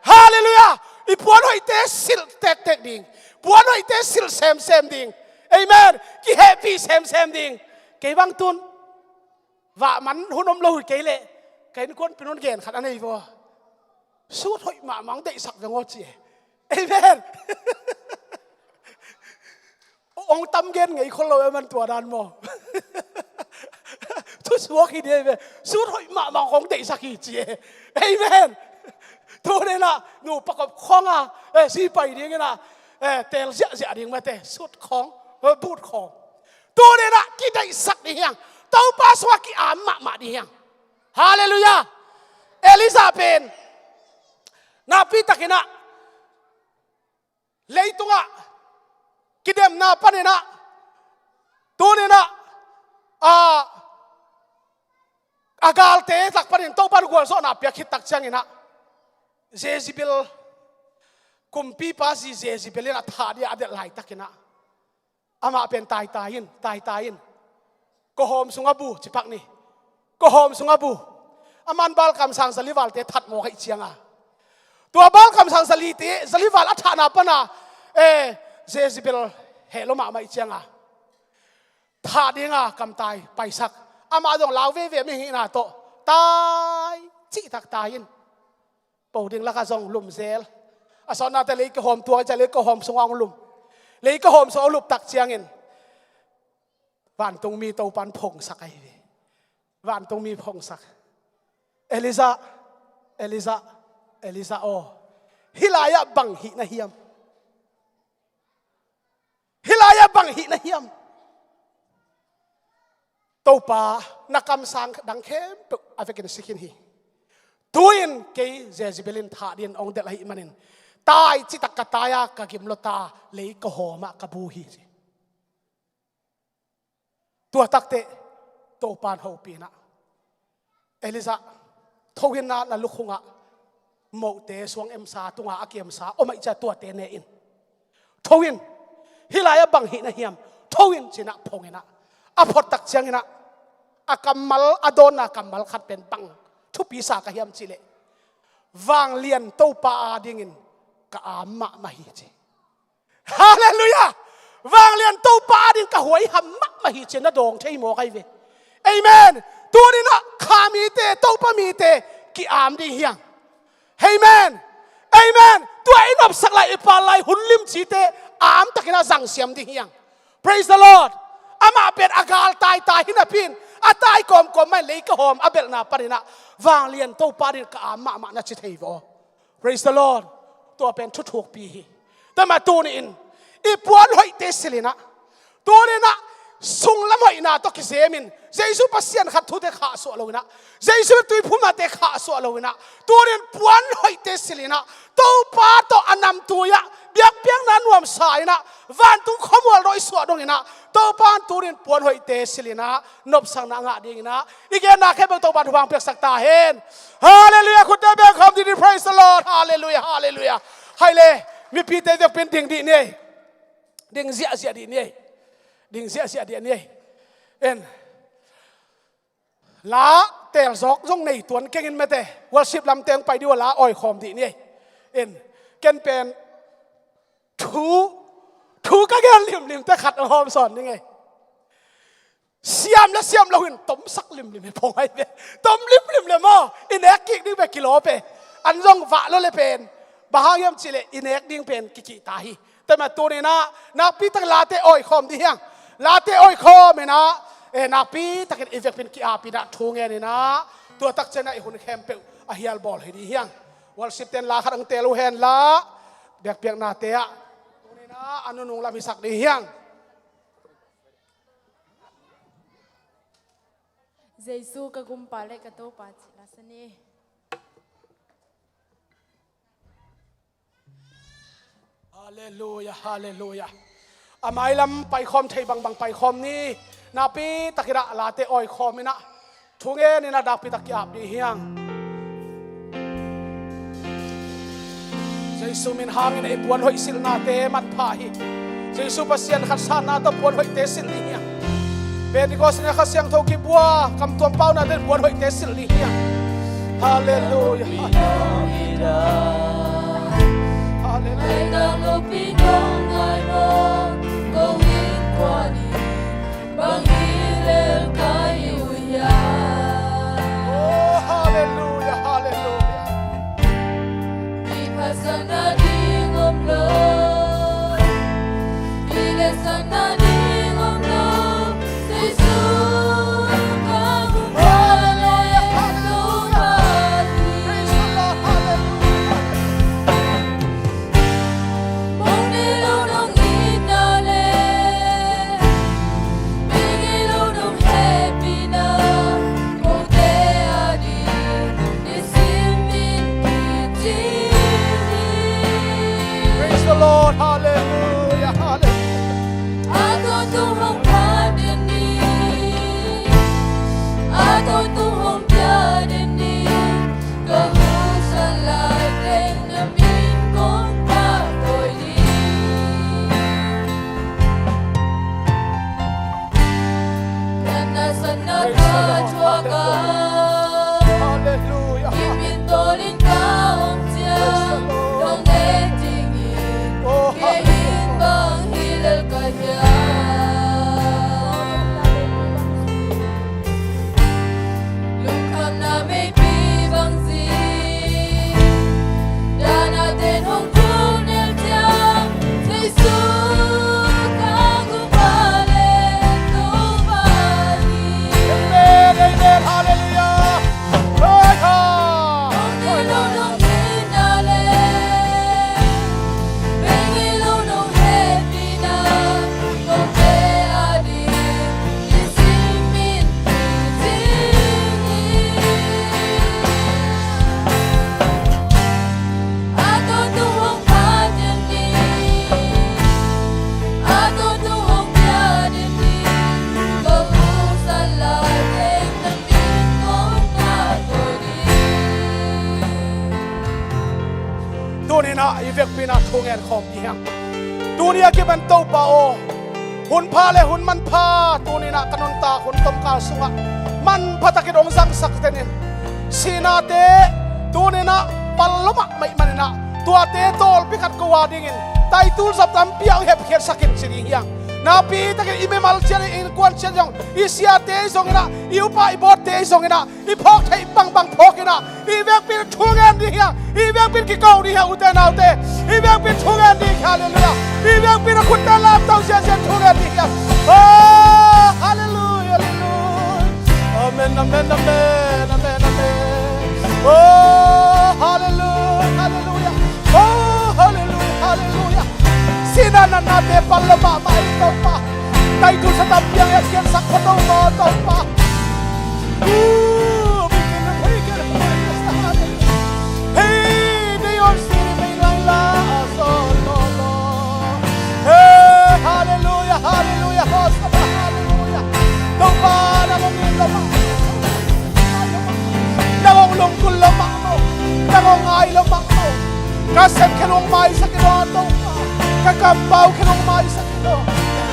Halleluiah! I puan hoihte silh tektek ding, Puanhoihte silh semsem ding. Amen. Kihehpih semsem ding. Kei bang tun vah man hun om lo hi kei leh ka innkuan pin hong gen khat a nei vaw. Sut hoih mahmah hong deihsak veng aw ci e. Amen. Hong tam gen ngei khol lo e man tua dan maw? Thusuak hi ding e ve. Sut hoih mahmah hong deihsak hi ci e. Amen. Tuni inah nupa kop khawng a, eh, si pai ding inah, eh, teel ziahziah ding mate. Sut khawng, eh, but khawng. Tuni inah kideihsak ding hiang. Topa sungah ki-am mahmah ding hiang. Halleluiah. Elijah pen nakpi takinah leitungah kidemna paninah, tuninah, a, a galte lak panin Topan gualzawhna piak khit tak cianginah, Jezebel, kumpipa zi Jezebel inah thah dia a delh laitakinah, amah pen taitai in, taitai in. Kawhawm sungah bu, cipak ni. Kawhawm sungah bu. Aman Baal kamsang zalivalte that mawk ahih cianga, tua Baal kamsang zalite, zalival a thahna pana, eh, Jezebel heh lo mahmah ahih cianga, thah dinga kamtai paisak. Amah zong lau veve mihingna tawh tai, cihtak tai in. Po ding lakah zong lumzel. A sawtnate lei kawhawm tuak ahih ciang lei kawhawm sungah hong lum. Lei kawhawm sungah hong lup tak ciangin vantungmi Topan phongsak ahi ve. Vantungmi phongsak. Elijah, Elijah, Elijah aw, hih lai-ah bang hih na hiam? Hih lai-ah bang hih na hiam? Topa, na kamsang dang khempeuh a vekin si khin hi. Tu-in kei Jezebel in thah dingin hong delh ahih manin, tai citak ka tai a, ka gim lo ta, lei kawhawm ah ka bu hi ci. Tua takteh Topan hopih inah, Elijah, tho inah na lukhungah mohte suang emsa tunga a kiemsa om ahih ciang tuate ne in. Tho in, hih lai-ah bang hih na hiam? Tho in ci inah phong inah, a phot tak cianginah, a kammal, a dawnna kammal khat pen bang thupi sa ka hiam cih leh, vanglian Topa adingin ka am mahmah hi ci. Halleluiah! Vanglian Topa ading ka huaiham mahmah hi ci-in na dawng thei mawk ahi ve. Amen. Tuninah kha mite, Topa mite ki-am ding hiang. Amen. Amen. Tua i nopsak lai, i pal lai hun limcite amtakinah zangsiam ding hiang. Praise the Lord. Amah pen a gal taitai hi napi-in, a tai kawmkawm mah in lei kawhawm a belhna paninah, vanglian Topa ading ka am mahmah na ci thei vaw. Praise the Lord. Tua pen thuthukpi hi. Tua mah tuni-in i puanhoihte silh inah, tuninah sunglam hoihna tawh kizemin, Jesu Pasian khat thute khahsuah lo inah, Jesu tuiphumnate khahsuah lo inah, tunin puanhoihte silh inah, Topa tawh a namtui-ah biakpiakna nuamsa inah, vantung khuamual dawh i suah dong inah, Topa in tunin puanhoihte silh inah nopsakna a ngah dinginah i genna khempeuh Topa in thupha piaksak ta hen. Halleluiah. Khutte bengkhawm dih ni. Praise the Lord. Halleluiah, halleluiah. Hai le, mipite vekpi-in ding dih ni. Ding ziahziah dih ni. Ding ziahziah dih ni. En. La teel zawk zong nei tuan kengin mate. Worship lamte hong pai dih uh a, la awikhawm dih ni. En. Ken pen thu, thu ka gen limlimte khat hong hawm sawn ding e. Siam le siam loin tomsak limlim hi pong ahi ve. Tom limlim le maw, i nek kik ding ve kilawp e. An zong vah lo le pen, bang hang hiam cih leh i nek ding pen kikihta hi. Tua mah tuninah nakpi takin late awikhawm dih hiang. Late awikhawm inah, eh, nakpi takin i vekpi-in ki-ap inah thu ngen inah, tua tak cianginah i hun khempeuh a hialbawl hi dih hiang. Worship ten la khat hong teel uh hen la, biakpiaknate ah tuninah a nunung lam hisak dih hiang. Jesu ka gumpa le ka Topa cih la sa ni. Halleluiah, halleluiah. A mailam paikhawm thei bangbang paikhawm ni. Nakpi takinah late awikhawm inah thu ngen inah nakpi tak ki-ap dih hiang. Jesu min hangin ei puanhoih silhnate manpha hi. Jesu Pasian khat sanna tawh puanhoihte silh dih hiang. Pentecost ni Kha Siangtho kibua kamtuam paunate puanhoihte silh dih hiang. Halleluiah. Laitang lopi nong ngai maw, ko innkuan in bang hi lel ka hi uh hiam? Oh, halleluia, halleluia. Mi phatsakna ding om lo, mi letsakna ding om lo, Jesu ka gumpa le Topa hi. Praise the Lord, halleluia. Mong nei lo nong itna le, mong nei lo nong hehpihna, kote ading nisim in kicing hi. Praise the Lord, halleluia, halleluia. A tawntung hong phat den ni, a tawntung hong pia den ni. Ka husa lai teng na min kong pahtawi ding. Na nasepna ka thuak a, hallelujah, kipintawn in ka om ciang, praise the Lord, nong nek dingin, oh, kei in bang hi lel ka hiam? Lungkhamna meipi bang zing, dahna ten hong phunel ciang, Jesu ka gumpa le Topa hi. Amen, amen, hallelujah. Praise God. Hong nei lo nong itna le, hong nei lo nong hehpihna, kote ading nisim in kicing hi. A tawntung hong phat den ni, a tawntung hong pia den ni. Ka husa lai teng na min kong pahtawi ding. Tuni-in ah i vekpi-in ah thu ngen khawm ding hi hang. Tuni a kipan Topa aw, hun pha le hun manpha tuni-in ah ka nuntak hun tomkal sungah manpha takin hong zangsak den in. Sihnate tuni-in ah pal lo mahmah ahih manin ah, tuate tawlpi khat ko a dingin taitul zop tampi ah hong hepkhiatsak in ci ding hi hang. Nakpi takin i mimal ciat, i innkuan ciat zong, i siate zongin ah, i upa i bawtte zongin ah, i phawk theih bangbang phawk in ah, i vekpi-in thu ngen ding hi hang, i vekpi-in kiko ding hi hang, ute naute. I vekpi-in thu ngen ding hi hang, hallelujah. I vekpi-in a khutte lamto ziahziah thu ngen ding hi hang. Oh, hallelujah, hallelujah. Amen, amen, amen, amen, amen. Oh, hallelujah, hallelujah. Oh, hallelujah, hallelujah. Sihna natnate pal lo mahmah hi Topa. Taitul sa tampi hong hepkhiatsak kho Topa, Topa. Ooh, we can, we can, we can, hallelujah. Hey, they all say, "May lai la, so, lo, lo." Hey, hallelujah, hallelujah, Hosanna, hallelujah. Topa, nang hong it lo mah. Nang hong lunggulh lo mah maw. Nang hong ngai lo mah maw. Ka sem khel hong maisak in aw Topa. Ka kampau khel hong maisak in aw.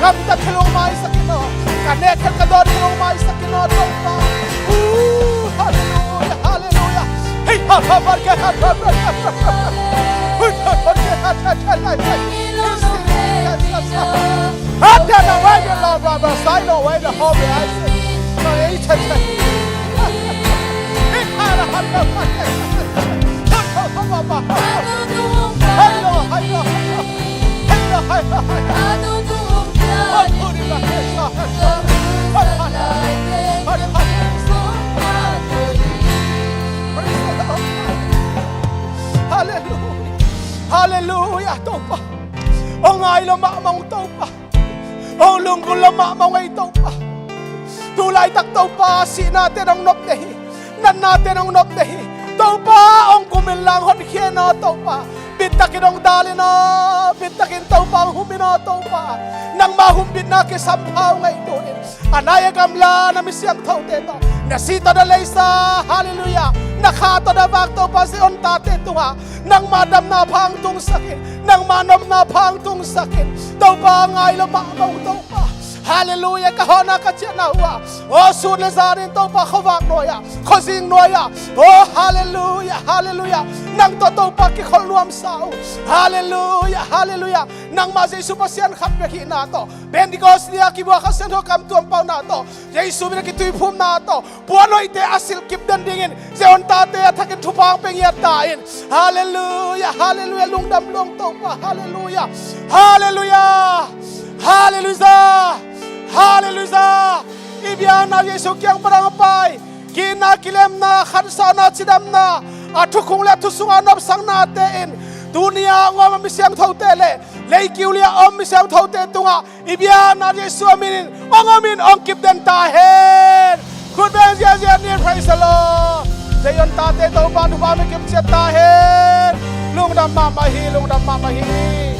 Ka gamtat khel hong maisak in aw. Ka nek khel ka dawn khel hong maisak in aw Topa. Ooh, hallelujah, hallelujah. Hey, ha, ha, ha, ha, ha, ha, ha, ha. Hui, ha, ha, ha, ha, ha, ha, ha. Hata na wai de la ba ba sai lo wai de ho be ai se. Ai che che. Ni ka la ha la ha. Hai lo, hai lo, hai lo. Hai lo, hai lo, hai lo. Oh, put it back. Praise the Lord. Hallelujah. Hallelujah, Topa. Hong ngai lo mahmah ung Topa. Hong lunggulh lo mahmah ung ei Topa. Tu laitak Topa, sihnate hong nop ding hi. Natnate hong nop ding hi. Topa, hong kum inla hong honkhia in aw Topa. Bittakin hong dal in aw. Bittakin Topa hong hum in aw Topa. Nangma humbitna kisam pha ung ei tuni-in. A nai a gamla na mi siangthote tawh, na si tawh na leisa, hallelujah, na kha tawh na vak Topa Zion tate tungah nangma damna pha hong tungsak in, nangma nopna pha hong tungsak in. Topa, ngai lo mahmah ung Topa. Halleluiah. Ka hawhna ka ciahna uh ah, aw, sun le zan in Topa, khuavak nuai-ah, khuazing nuai-ah, aw, halleluiah, halleluiah, nang tawh Topa kikhol nuamsa uh. Halleluiah, halleluiah. Nangmah Jesu Pasian khat bek hihna tawh, Pentecost ni-a kibuak Kha Siangtho kamtuam pauna tawh, Jesu min a kituiphumna tawh, puanhoihte a silh kip den dingin Zion tate a thakin thupha hong pia ngiat ta in. Halleluiah, halleluiah. Lungdam lungdam Topa. Halleluiah, halleluiah, halleluiah, halleluiah. I biakna Jesu kiang pan hong pai, gitna, kilemna, khansakna, cidamna, a thukhun le a thu sunga nopsaknate in tuni-a hong om a mi siangthote le leikiu li-a om mi siangthote tungah i biakna Jesu a min in hong om in hong kip den ta hen. Khut beng ziahziah ni. Praise the Lord. Zion tate Topa thupha hong pia kip ciat ta hen. Lungdam mahmah hi, lungdam mahmah hi.